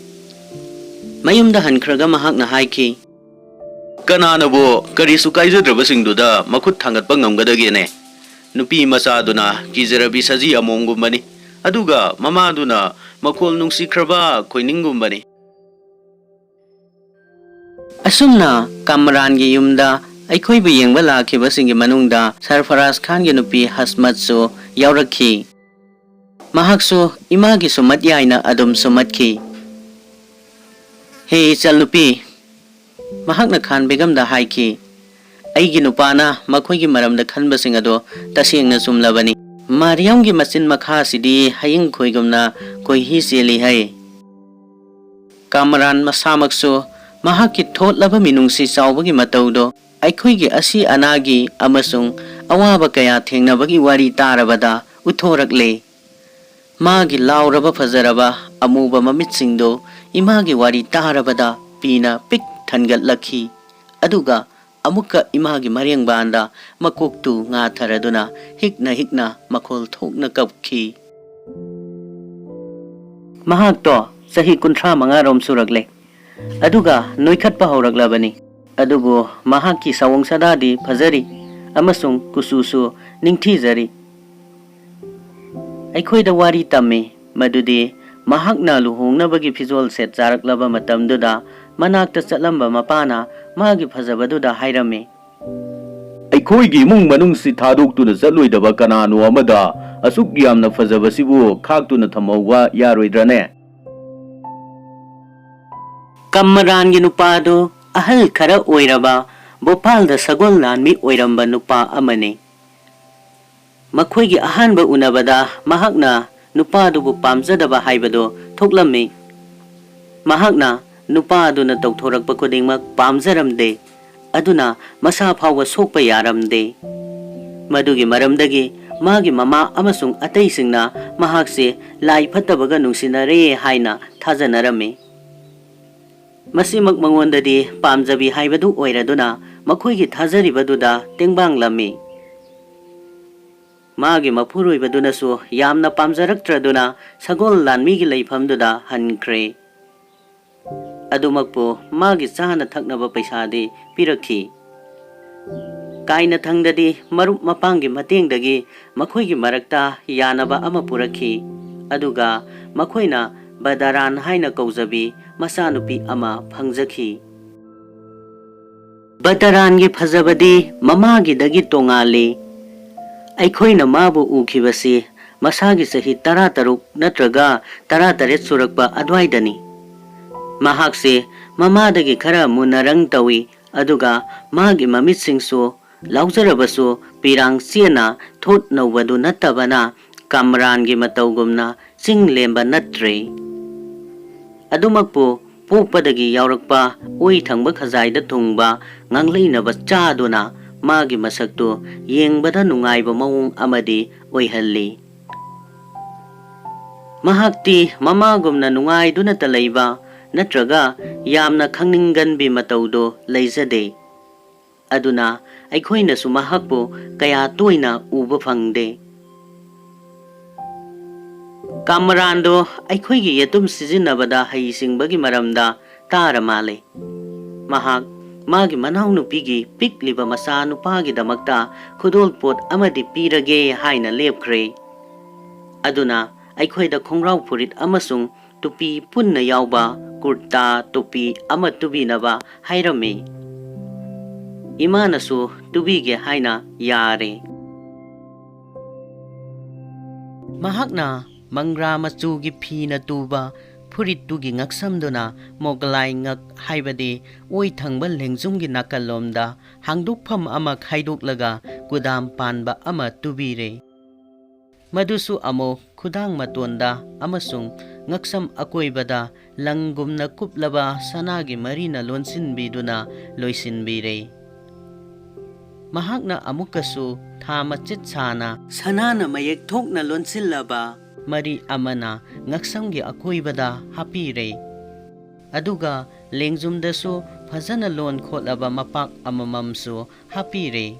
ꯃꯌꯨꯝꯗ ꯍꯟꯈ꯭ꯔꯒ ꯃꯍꯥꯛꯅ ꯍꯥꯏꯈꯤ, "ꯀꯅꯥꯅꯕꯨ ꯀꯔꯤꯁꯨ ꯀꯥꯏꯖꯗ꯭ꯔꯕꯁꯤꯡꯗꯨꯗ ꯃꯈꯨꯠ ꯊꯥꯡꯒꯠꯄ ꯉꯝꯒꯗꯒꯦꯅꯦ? ꯅꯨꯄꯤ ꯃꯆꯥꯗꯨꯅ ꯀꯤꯖꯔꯕꯤ ꯁꯖꯤ ꯑꯃꯣꯝꯒꯨꯝꯕꯅꯤ, ꯑꯗꯨꯒ ꯃꯃꯥꯗꯨꯅ ꯃꯈꯣꯜ ꯅꯨꯡꯁꯤꯈ꯭ꯔꯕ ꯈꯣꯏꯅꯤꯡꯒꯨꯝꯕꯅꯤ"꯫ ꯑꯁꯨꯝꯅ ꯀꯥꯃꯔꯥꯟꯒꯤ ꯌꯨꯝꯗ ꯑꯩꯈꯣꯏꯕꯨ ꯌꯦꯡꯕ ꯂꯥꯛꯈꯤꯕꯁꯤꯡꯒꯤ ꯃꯅꯨꯡꯗ ꯁꯔꯐꯔꯥꯖ ꯈꯥꯟꯒꯤ ꯅꯨꯄꯤ ꯍꯁꯃꯠꯁꯨ ꯌꯥꯎꯔꯛꯈꯤ꯫ ꯃꯍꯥꯛꯁꯨ ꯏꯃꯥꯒꯤ ꯁꯨꯝꯃꯠ ꯌꯥꯏꯅ ꯑꯗꯨꯝ ꯁꯨꯝꯃꯠꯈꯤ꯫ "ꯍꯦ ꯏꯆꯜꯅꯨꯄꯤ", ꯃꯍꯥꯛꯅ ꯈꯥꯟ ꯕꯦꯒꯝꯗ ꯍꯥꯏꯈꯤ, ꯑꯩꯒꯤ ꯅꯨꯄꯥꯅ ꯃꯈꯣꯏꯒꯤ ꯃꯔꯝꯗ ꯈꯟꯕꯁꯤꯡ ꯑꯗꯣ ꯇꯁꯦꯡꯅ ꯆꯨꯝꯂꯕꯅꯤ꯫ ꯃꯥꯔꯤꯌꯝꯒꯤ ꯃꯆꯤꯟ ꯃꯈꯥꯁꯤꯗꯤ ꯍꯌꯤꯡ ꯈꯣꯏꯒꯨꯝꯅ ꯀꯣꯏꯍꯤ ꯆꯦꯜꯂꯤ ꯍꯥꯏ꯫ ꯀꯥꯃꯔꯥꯟ ꯃꯁꯥꯃꯛꯁꯨ ꯃꯍꯥꯛꯀꯤ ꯊꯣꯠꯂꯕ ꯃꯤꯅꯨꯡꯁꯤ ꯆꯥꯎꯕꯒꯤ ꯃꯇꯧꯗꯣ ꯑꯩꯈꯣꯏꯒꯤ ꯑꯁꯤ ꯑꯅꯥꯒꯤ ꯑꯃꯁꯨꯡ ꯑꯋꯥꯕ ꯀꯌꯥ ꯊꯦꯡꯅꯕꯒꯤ ꯋꯥꯔꯤ ꯇꯥꯔꯕꯗ ꯎꯠꯊꯣꯔꯛꯂꯦ꯫ ꯃꯥꯒꯤ ꯂꯥꯎꯔꯕ ꯐꯖꯔꯕ ꯑꯃꯨꯕ ꯃꯃꯤꯠꯁꯤꯡꯗꯣ ꯏꯃꯥꯒꯤ ꯋꯥꯔꯤ ꯇꯥꯔꯕꯗ ꯄꯤꯅ ꯄꯤꯛ ꯊꯟꯒꯠꯂꯛꯈꯤ꯫ ꯑꯗꯨꯒ ꯑꯃꯨꯛꯀ ꯏꯃꯥꯒꯤ ꯃꯔꯦꯡꯕꯥꯟꯗ ꯃꯀꯣꯛꯇꯨ ꯉꯥꯊꯔꯗꯨꯅ ꯍꯤꯛꯅ ꯍꯤꯛꯅ ꯃꯈꯣꯜ ꯊꯣꯛꯅ ꯀꯞꯈꯤ꯫ ꯃꯍꯥꯛꯇꯣ ꯆꯍꯤ ꯀꯨꯟꯊ꯭ꯔꯥ ꯃꯉꯥꯔꯣꯝ ꯁꯨꯔꯛꯂꯦ꯫ ꯑꯗꯨꯒ ꯅꯣꯏꯈꯠꯄ ꯍꯧꯔꯛꯂꯕꯅꯤ꯫ ꯑꯗꯨꯕꯨ ꯃꯍꯥꯛꯀꯤ ꯁꯑꯣꯡ ꯁꯥꯗꯥꯗꯤ ꯐꯖꯔꯤ ꯑꯃꯁꯨꯡ ꯀꯨꯆꯨꯁꯨ ꯅꯤꯡꯊꯤꯖꯔꯤ꯫ ꯑꯩꯈꯣꯏꯗ ꯋꯥꯔꯤ ꯇꯝꯃꯤ ꯃꯗꯨꯗꯤ ꯃꯍꯥꯛꯅ ꯂꯨꯍꯣꯡꯅꯕꯒꯤ ꯐꯤꯖꯣꯜ ꯁꯦꯠ ꯆꯥꯔꯛꯂꯕ ꯃꯇꯝꯗꯨꯗ ꯃꯅꯥꯛꯇ ꯆꯠꯂꯝꯕ ꯃꯄꯥꯅ ꯃꯥꯒꯤ ꯐꯖꯕꯗꯨꯗ ꯍꯥꯏꯔꯝꯃꯤ, "ꯑꯩꯈꯣꯏꯒꯤ ꯏꯃꯨꯡ ꯃꯅꯨꯡꯁꯤ ꯊꯥꯗꯣꯛꯇꯨꯅ ꯆꯠꯂꯣꯏꯗꯕ ꯀꯅꯥꯅꯣ ꯑꯃꯗ ꯑꯁꯨꯛ ꯌꯥꯝꯅ ꯐꯖꯕꯁꯤꯕꯨ ꯈꯥꯛꯇꯨꯅ ꯊꯝꯍꯧꯕ ꯌꯥꯔꯣꯏꯗ꯭ꯔꯅꯦ?" ꯀꯝꯃꯔꯥꯟꯒꯤ ꯅꯨꯄꯥꯗꯨ ꯑꯍꯜ ꯈꯔ ꯑꯣꯏꯔꯕ ꯚꯣꯄꯥꯜꯗ ꯁꯒꯣꯜ ꯂꯥꯟꯃꯤ ꯑꯣꯏꯔꯝꯕ ꯅꯨꯄꯥ ꯑꯃꯅꯤ꯫ ꯃꯈꯣꯏꯒꯤ ꯑꯍꯥꯟꯕ ꯎꯅꯕꯗ ꯃꯍꯥꯛꯅ ꯅꯨꯄꯥꯗꯨꯕꯨ ꯄꯥꯝꯖꯗꯕ ꯍꯥꯏꯕꯗꯨ ꯊꯣꯛꯂꯝꯃꯤ꯫ ꯃꯍꯥꯛꯅ ꯅꯨꯄꯥ ꯑꯗꯨꯅ ꯇꯧꯊꯣꯔꯛꯄ ꯈꯨꯗꯤꯡꯃꯛ ꯄꯥꯝꯖꯔꯝꯗꯦ꯫ ꯑꯗꯨꯅ ꯃꯁꯥ ꯐꯥꯎꯕ ꯁꯣꯛꯄ ꯌꯥꯔꯝꯗꯦ꯫ ꯃꯗꯨꯒꯤ ꯃꯔꯝꯗꯒꯤ ꯃꯥꯒꯤ ꯃꯃꯥ ꯑꯃꯁꯨꯡ ꯑꯇꯩꯁꯤꯡꯅ ꯃꯍꯥꯛꯁꯦ ꯂꯥꯏ ꯐꯠꯇꯕꯒ ꯅꯨꯡꯁꯤꯅꯔꯦ ꯍꯥꯏꯅ ꯊꯥꯖꯅꯔꯝꯃꯤ꯫ ꯃꯁꯤꯃꯛ ꯃꯉꯣꯟꯗꯗꯤ ꯄꯥꯝꯖꯕꯤ ꯍꯥꯏꯕꯗꯨ ꯑꯣꯏꯔꯗꯨꯅ ꯃꯈꯣꯏꯒꯤ ꯊꯥꯖꯔꯤꯕꯗꯨꯗ ꯇꯦꯡꯕꯥꯡꯂꯝꯃꯤ꯫ ꯃꯥꯒꯤ ꯃꯄꯨꯔꯣꯏꯕꯗꯨꯅꯁꯨ ꯌꯥꯝꯅ ꯄꯥꯝꯖꯔꯛꯇ꯭ꯔꯗꯨꯅ ꯁꯒꯣꯜ ꯂꯥꯟꯃꯤꯒꯤ ꯂꯩꯐꯝꯗꯨꯗ ꯍꯟꯈ꯭ꯔꯦ꯫ ꯑꯗꯨꯃꯛꯄꯨ ꯃꯥꯒꯤ ꯆꯥꯅ ꯊꯛꯅꯕ ꯄꯩꯁꯥꯗꯤ ꯄꯤꯔꯛꯈꯤ꯫ ꯀꯥꯏꯅꯊꯪꯗꯗꯤ ꯃꯔꯨꯞ ꯃꯄꯥꯡꯒꯤ ꯃꯇꯦꯡꯗꯒꯤ ꯃꯈꯣꯏꯒꯤ ꯃꯔꯛꯇ ꯌꯥꯅꯕ ꯑꯃ ꯄꯨꯔꯛꯈꯤ꯫ ꯑꯗꯨꯒ ꯃꯈꯣꯏꯅ ꯕꯗꯔꯥꯟ ꯍꯥꯏꯅ ꯀꯧꯖꯕꯤ ꯃꯆꯥꯅꯨꯄꯤ ꯑꯃ ꯐꯪꯖꯈꯤ꯫ ꯕꯗꯔꯥꯟꯒꯤ ꯐꯖꯕꯗꯤ ꯃꯃꯥꯒꯤꯗꯒꯤ ꯇꯣꯉꯥꯜꯂꯤ꯫ ꯑꯩꯈꯣꯏꯅ ꯃꯥꯕꯨ ꯎꯈꯤꯕꯁꯤ ꯃꯁꯥꯒꯤ ꯆꯍꯤ ꯇꯔꯥꯇꯔꯨꯛ ꯅꯠꯇ꯭ꯔꯒ ꯇꯔꯥꯇꯔꯦꯠ ꯁꯨꯔꯛꯄ ꯑꯗꯨꯋꯥꯏꯗꯅꯤ꯫ ꯃꯍꯥꯛꯁꯦ ꯃꯃꯥꯗꯒꯤ ꯈꯔ ꯃꯨꯟꯅꯔꯪ ꯇꯧꯏ, ꯑꯗꯨꯒ ꯃꯥꯒꯤ ꯃꯃꯤꯠꯁꯤꯡꯁꯨ ꯂꯥꯎꯖꯔꯕꯁꯨ ꯄꯤꯔꯥꯡ ꯆꯦꯅ ꯊꯣꯠ ꯅꯧꯕꯗꯨ ꯅꯠꯇꯕꯅ ꯀꯥꯝꯔꯥꯟꯒꯤ ꯃꯇꯧꯒꯨꯝꯅ ꯆꯤꯡ ꯂꯦꯝꯕ ꯅꯠꯇ꯭ꯔꯦ꯫ ꯑꯗꯨꯃꯛꯄꯨ ꯄꯣꯛꯄꯗꯒꯤ ꯌꯥꯎꯔꯛꯄ ꯑꯣꯏ ꯊꯪꯕ ꯈꯖꯥꯏꯗ ꯊꯨꯡꯕ ꯉꯥꯡꯂꯩꯅꯕ ꯆꯥꯗꯨꯅ ꯃꯥꯒꯤ ꯃꯁꯛꯇꯨ ꯌꯦꯡꯕꯗ ꯅꯨꯡꯉꯥꯏꯕ ꯃꯑꯣꯡ ꯑꯃꯗꯤ ꯑꯣꯏꯍꯜꯂꯤ꯫ ꯃꯍꯥꯛꯇꯤ ꯃꯃꯥꯒꯨꯝꯅ ꯅꯨꯡꯉꯥꯏꯗꯨꯅꯇ ꯂꯩꯕ ꯅꯠꯇ꯭ꯔꯒ ꯌꯥꯝꯅ ꯈꯪꯅꯤꯡꯒꯟꯕꯤ ꯃꯇꯧꯗꯨ ꯂꯩꯖꯗꯦ꯫ ꯑꯗꯨꯅ ꯑꯩꯈꯣꯏꯅꯁꯨ ꯃꯍꯥꯛꯄꯨ ꯀꯌꯥ ꯇꯣꯏꯅ ꯎꯕ ꯐꯪꯗꯦ꯫ ꯀꯥꯃꯔꯥꯟꯗꯣ ꯑꯩꯈꯣꯏꯒꯤ ꯌꯦꯇꯨꯝ ꯁꯤꯖꯤꯟꯅꯕꯗ ꯍꯩꯁꯤꯡꯕꯒꯤ ꯃꯔꯝꯗ ꯇꯥꯔ ꯃꯥꯜꯂꯦ꯫ ꯃꯍꯥꯛ ꯃꯥꯒꯤ ꯃꯅꯥꯎꯅꯨꯄꯤꯒꯤ ꯄꯤꯛꯂꯤꯕ ꯃꯆꯥꯅꯨꯄꯥꯒꯤꯗꯃꯛꯇ ꯈꯨꯗꯣꯜꯄꯣꯠ ꯑꯃꯗꯤ ꯄꯤꯔꯒꯦ ꯍꯥꯏꯅ ꯂꯦꯞꯈ꯭ꯔꯦ꯫ ꯑꯗꯨꯅ ꯑꯩꯈꯣꯏꯗ ꯈꯣꯡꯒ꯭ꯔꯥꯎ ꯐꯨꯔꯤꯠ ꯑꯃꯁꯨꯡ ꯇꯨꯄꯤ ꯄꯨꯟꯅ ꯌꯥꯎꯕ ꯀꯨꯔꯇꯥ ꯇꯨꯄꯤ ꯑꯃ ꯇꯨꯕꯤꯅꯕ ꯍꯥꯏꯔꯝꯃꯤ꯫ ꯏꯃꯥꯅꯁꯨ ꯇꯨꯕꯤꯒꯦ ꯍꯥꯏꯅ ꯌꯥꯔꯦ꯫ ꯃꯍꯥꯛꯅ ꯃꯪꯒ꯭ꯔꯥ ꯃꯆꯨꯒꯤ ꯐꯤꯅ ꯇꯨꯕ ꯐꯨꯔꯤꯠꯇꯨꯒꯤ ꯉꯛꯁꯝꯗꯨꯅ ꯃꯣꯒꯂꯥꯏ ꯉꯛ, ꯍꯥꯏꯕꯗꯤ ꯑꯣꯏ ꯊꯪꯕ ꯂꯦꯡꯖꯨꯝꯒꯤ ꯅꯥꯀꯜꯂꯣꯝꯗ ꯍꯥꯡꯗꯣꯛꯐꯝ ꯑꯃ ꯈꯥꯏꯗꯣꯛꯂꯒ ꯀꯨꯗꯥꯝ ꯄꯥꯟꯕ ꯑꯃ ꯇꯨꯕꯤꯔꯦ꯫ ꯃꯗꯨꯁꯨ ꯑꯃꯨꯛ ꯈꯨꯗꯥꯡ ꯃꯇꯣꯟꯗ ꯑꯃꯁꯨꯡ ꯉꯛꯁꯝ ꯑꯀꯣꯏꯕꯗ ꯂꯪꯒꯨꯝꯅ ꯀꯨꯞꯂꯕ ꯁꯅꯥꯒꯤ ꯃꯔꯤꯅ ꯂꯣꯟꯁꯤꯟꯕꯤꯗꯨꯅ ꯂꯣꯏꯁꯤꯟꯕꯤꯔꯦ꯫ ꯃꯍꯥꯛꯅ ꯑꯃꯨꯛꯀꯁꯨ ꯊꯥ ꯃꯆꯤꯠ ꯁꯥꯅ ꯁꯅꯥꯅ ꯃꯌꯦꯛ ꯊꯣꯛꯅ ꯂꯣꯟꯁꯤꯜꯂꯕ ꯃꯔꯤ ꯑꯃꯅ ꯉꯛꯁꯝꯒꯤ ꯑꯀꯣꯏꯕꯗ ꯍꯥꯞꯄꯤꯔꯦ꯫ ꯑꯗꯨꯒ ꯂꯦꯡꯖꯨꯝꯗꯁꯨ ꯐꯖꯅ ꯂꯣꯟ ꯈꯣꯠꯂꯕ ꯃꯄꯥꯛ ꯑꯃꯃꯝꯁꯨ ꯍꯥꯞꯄꯤꯔꯦ꯫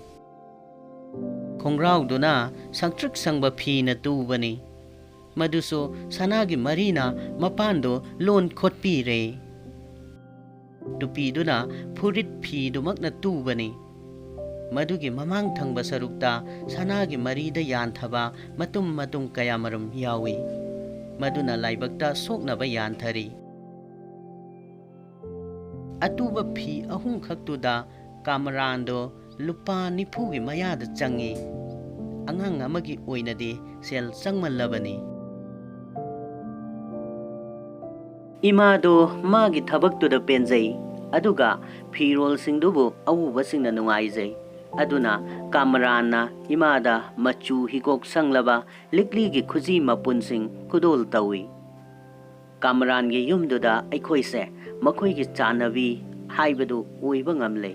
ꯈꯣꯡꯒ꯭ꯔꯥꯎꯗꯨꯅ ꯁꯪꯇ꯭ꯔꯤꯛ ꯁꯪꯕ ꯐꯤꯅ ꯇꯨꯕꯅꯤ꯫ ꯃꯗꯨꯁꯨ ꯁꯅꯥꯒꯤ ꯃꯔꯤꯅ ꯃꯄꯥꯟꯗꯨ ꯂꯣꯟ ꯈꯣꯠꯄꯤꯔꯦ꯫ ꯇꯨꯄꯤꯗꯨꯅ ꯐꯨꯔꯤꯠ ꯐꯤꯗꯨꯃꯛꯅ ꯇꯨꯕꯅꯤ꯫ ꯃꯗꯨꯒꯤ ꯃꯃꯥꯡ ꯊꯪꯕ ꯁꯔꯨꯛꯇ ꯁꯅꯥꯒꯤ ꯃꯔꯤꯗ ꯌꯥꯟꯊꯕ ꯃꯇꯨꯝ ꯃꯇꯨꯝ ꯀꯌꯥꯃꯔꯨꯝ ꯌꯥꯎꯏ꯫ ꯃꯗꯨꯅ ꯂꯥꯏꯕꯛꯇ ꯁꯣꯛꯅꯕ ꯌꯥꯟꯊꯔꯤ꯫ ꯑꯇꯨꯕ ꯐꯤ ꯑꯍꯨꯝꯈꯛꯇꯨꯗ ꯀꯥꯃꯔꯥꯟꯗꯣ ꯂꯨꯄꯥ ꯅꯤꯐꯨꯒꯤ ꯃꯌꯥꯗ ꯆꯪꯏ꯫ ꯑꯉꯥꯡ ꯑꯃꯒꯤ ꯑꯣꯏꯅꯗꯤ ꯁꯦꯜ ꯆꯪꯃꯜꯂꯕꯅꯤ꯫ ꯏꯃꯥꯗꯣ ꯃꯥꯒꯤ ꯊꯕꯛꯇꯨꯗ ꯄꯦꯟꯖꯩ꯫ ꯑꯗꯨꯒ ꯐꯤꯔꯣꯜꯁꯤꯡꯗꯨꯕꯨ ꯑꯎꯕꯁꯤꯡꯅ ꯅꯨꯡꯉꯥꯏꯖꯩ꯫ ꯑꯗꯨꯅ ꯀꯥꯃꯔꯥꯟꯅ ꯏꯃꯥꯗ ꯃꯆꯨ ꯍꯤꯒꯣꯛ ꯁꯪꯂꯕ ꯂꯤꯛꯂꯤꯒꯤ ꯈꯨꯖꯤ ꯃꯄꯨꯟꯁꯤꯡ ꯈꯨꯗꯣꯜ ꯇꯧꯏ꯫ ꯀꯥꯃꯔꯥꯟꯒꯤ ꯌꯨꯝꯗꯨꯗ ꯑꯩꯈꯣꯏꯁꯦ ꯃꯈꯣꯏꯒꯤ ꯆꯥꯟꯅꯕꯤ ꯍꯥꯏꯕꯗꯨ ꯑꯣꯏꯕ ꯉꯝꯂꯦ꯫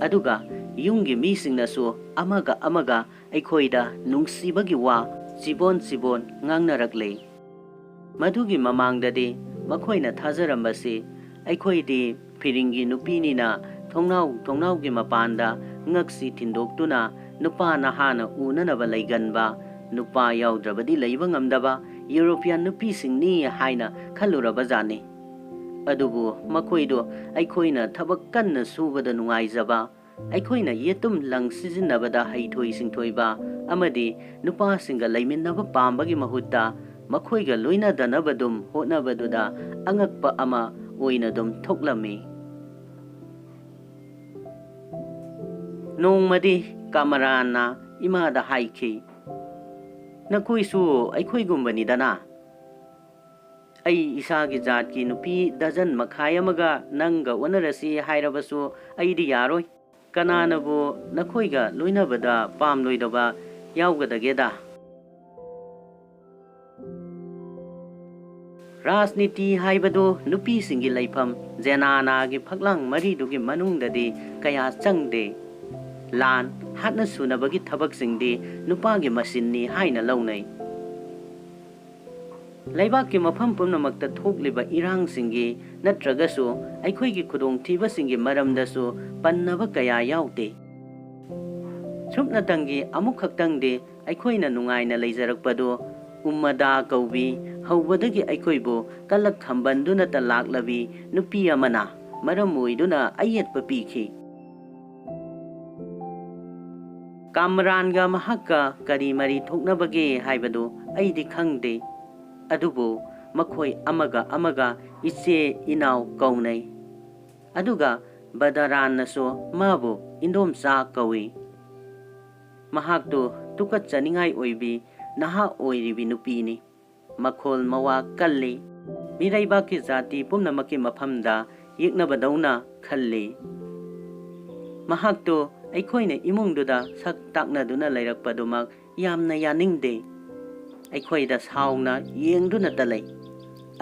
ꯑꯗꯨꯒ ꯌꯨꯝꯒꯤ ꯃꯤꯁꯤꯡꯅꯁꯨ ꯑꯃꯒ ꯑꯃꯒ ꯑꯩꯈꯣꯏꯗ ꯅꯨꯡꯁꯤꯕꯒꯤ ꯋꯥ ꯆꯤꯕꯣꯟ ꯆꯤꯕꯣꯟ ꯉꯥꯡꯅꯔꯛꯂꯦ꯫ ꯃꯗꯨꯒꯤ ꯃꯃꯥꯡꯗꯗꯤ ꯃꯈꯣꯏꯅ ꯊꯥꯖꯔꯝꯕꯁꯤ ꯑꯩꯈꯣꯏꯗꯤ ꯐꯤꯔꯤꯡꯒꯤ ꯅꯨꯄꯤꯅꯤꯅ ꯊꯣꯡꯅꯥꯎ ꯊꯣꯡꯅꯥꯎꯒꯤ ꯃꯄꯥꯟꯗ ꯉꯛꯁꯤ ꯊꯤꯟꯗꯣꯛꯇꯨꯅ ꯅꯨꯄꯥ ꯅꯍꯥꯅ ꯎꯅꯅꯕ ꯂꯩꯒꯟꯕ, ꯅꯨꯄꯥ ꯌꯥꯎꯗ꯭ꯔꯕꯗꯤ ꯂꯩꯕ ꯉꯝꯗꯕ ꯌꯨꯔꯣꯄꯤꯌꯥꯟ ꯅꯨꯄꯤꯁꯤꯡꯅꯤ ꯍꯥꯏꯅ ꯈꯜꯂꯨꯔꯕꯖꯥꯠꯅꯤ꯫ ꯑꯗꯨꯕꯨ ꯃꯈꯣꯏꯗꯣ ꯑꯩꯈꯣꯏꯅ ꯊꯕꯛ ꯀꯟꯅ ꯁꯨꯕꯗ ꯅꯨꯡꯉꯥꯏꯖꯕ, ꯑꯩꯈꯣꯏꯅ ꯌꯦꯇꯨꯝ ꯂꯪ ꯁꯤꯖꯤꯟꯅꯕꯗ ꯍꯩꯊꯣꯏ ꯁꯤꯡꯊꯣꯏꯕ ꯑꯃꯗꯤ ꯅꯨꯄꯥꯁꯤꯡꯒ ꯂꯩꯃꯤꯟꯅꯕ ꯄꯥꯝꯕꯒꯤ ꯃꯍꯨꯠꯇ ꯃꯈꯣꯏꯒ ꯂꯣꯏꯅꯗꯅꯕꯗꯨꯝ ꯍꯣꯠꯅꯕꯗꯨꯗ ꯑꯉꯛꯄ ꯑꯃ ꯑꯣꯏꯅꯗꯨꯝ ꯊꯣꯛꯂꯝꯃꯤ꯫ ꯅꯣꯡꯃꯗꯤ ꯀꯥꯃꯔꯥꯟꯅ ꯏꯃꯥꯗ ꯍꯥꯏꯈꯤ, "ꯅꯈꯣꯏꯁꯨ ꯑꯩꯈꯣꯏꯒꯨꯝꯕꯅꯤꯗꯅ꯫ ꯑꯩ ꯏꯁꯥꯒꯤ ꯖꯥꯠꯀꯤ ꯅꯨꯄꯤ ꯗꯖꯟ ꯃꯈꯥꯏ ꯑꯃꯒ ꯅꯪꯒ ꯑꯣꯟꯅꯔꯁꯤ ꯍꯥꯏꯔꯕꯁꯨ ꯑꯩꯗꯤ ꯌꯥꯔꯣꯏ꯫ ꯀꯅꯥꯅꯕꯨ ꯅꯈꯣꯏꯒ ꯂꯣꯏꯅꯕꯗ ꯄꯥꯝꯂꯣꯏꯗꯕ ꯌꯥꯎꯒꯗꯒꯦꯗ?" ꯔꯥꯖꯅꯤꯇꯤ ꯍꯥꯏꯕꯗꯨ ꯅꯨꯄꯤꯁꯤꯡꯒꯤ ꯂꯩꯐꯝ ꯖꯦꯅꯥꯅꯥꯒꯤ ꯐꯛꯂꯥꯡ ꯃꯔꯤꯗꯨꯒꯤ ꯃꯅꯨꯡꯗꯗꯤ ꯀꯌꯥ ꯆꯪꯗꯦ꯫ ꯂꯥꯟ, ꯍꯥꯠꯅ ꯁꯨꯅꯕꯒꯤ ꯊꯕꯛꯁꯤꯡꯗꯤ ꯅꯨꯄꯥꯒꯤ ꯃꯁꯤꯟꯅꯤ ꯍꯥꯏꯅ ꯂꯧꯅꯩ꯫ ꯂꯩꯕꯥꯛꯀꯤ ꯃꯐꯝ ꯄꯨꯝꯅꯃꯛꯇ ꯊꯣꯛꯂꯤꯕ ꯏꯔꯥꯡꯁꯤꯡꯒꯤ ꯅꯠꯇ꯭ꯔꯒꯁꯨ ꯑꯩꯈꯣꯏꯒꯤ ꯈꯨꯗꯣꯡꯊꯤꯕꯁꯤꯡꯒꯤ ꯃꯔꯝꯗꯁꯨ ꯄꯟꯅꯕ ꯀꯌꯥ ꯌꯥꯎꯗꯦ꯫ ꯁꯨꯞꯅꯇꯪꯒꯤ ꯑꯃꯨꯛꯈꯛꯇꯪꯗꯤ ꯑꯩꯈꯣꯏꯅ ꯅꯨꯡꯉꯥꯏꯅ ꯂꯩꯖꯔꯛꯄꯗꯨ ꯎꯝꯃꯗꯥ ꯀꯧꯕꯤ, ꯍꯧꯕꯗꯒꯤ ꯑꯩꯈꯣꯏꯕꯨ ꯀꯂꯛ ꯈꯝꯕꯟꯗꯨꯅꯇ ꯂꯥꯛꯂꯕꯤ ꯅꯨꯄꯤ ꯑꯃꯅ ꯃꯔꯝ ꯑꯣꯏꯗꯨꯅ ꯑꯌꯦꯠꯄ ꯄꯤꯈꯤ꯫ ꯀꯥꯝꯔꯥꯟꯒ ꯃꯍꯥꯛꯀ ꯀꯔꯤ ꯃꯔꯤ ꯊꯣꯛꯅꯕꯒꯦ ꯍꯥꯏꯕꯗꯨ ꯑꯩꯗꯤ ꯈꯪꯗꯦ꯫ ꯑꯗꯨꯕꯨ ꯃꯈꯣꯏ ꯑꯃꯒ ꯑꯃꯒ ꯏꯆꯦ ꯏꯅꯥꯎ ꯀꯧꯅꯩ꯫ ꯑꯗꯨꯒ ꯕꯗꯔꯥꯟꯅꯁꯨ ꯃꯥꯕꯨ ꯏꯟꯗꯣꯝꯆꯥ ꯀꯧꯏ꯫ ꯃꯍꯥꯛꯇꯨ ꯇꯨꯀꯠꯆꯅꯤꯡꯉꯥꯏ ꯑꯣꯏꯕꯤ ꯅꯍꯥ ꯑꯣꯏꯔꯤꯕꯤ ꯅꯨꯄꯤꯅꯤ꯫ ꯃꯈꯣꯜ ꯃꯋꯥ ꯀꯜꯂꯤ꯫ ꯃꯤꯔꯩꯕꯥꯛꯀꯤ ꯖꯥꯇꯤ ꯄꯨꯝꯅꯃꯛꯀꯤ ꯃꯐꯝꯗ ꯌꯦꯛꯅꯕꯗꯧꯅ ꯈꯜꯂꯤ꯫ ꯃꯍꯥꯛꯇꯨ ꯑꯩꯈꯣꯏꯅ ꯏꯃꯨꯡꯗꯨꯗ ꯁꯛ ꯇꯥꯛꯅꯗꯨꯅ ꯂꯩꯔꯛꯄꯗꯨꯃꯛ ꯌꯥꯝꯅ ꯌꯥꯅꯤꯡꯗꯦ꯫ ꯑꯩꯈꯣꯏꯗ ꯁꯥꯎꯅ ꯌꯦꯡꯗꯨꯅꯇ ꯂꯩ꯫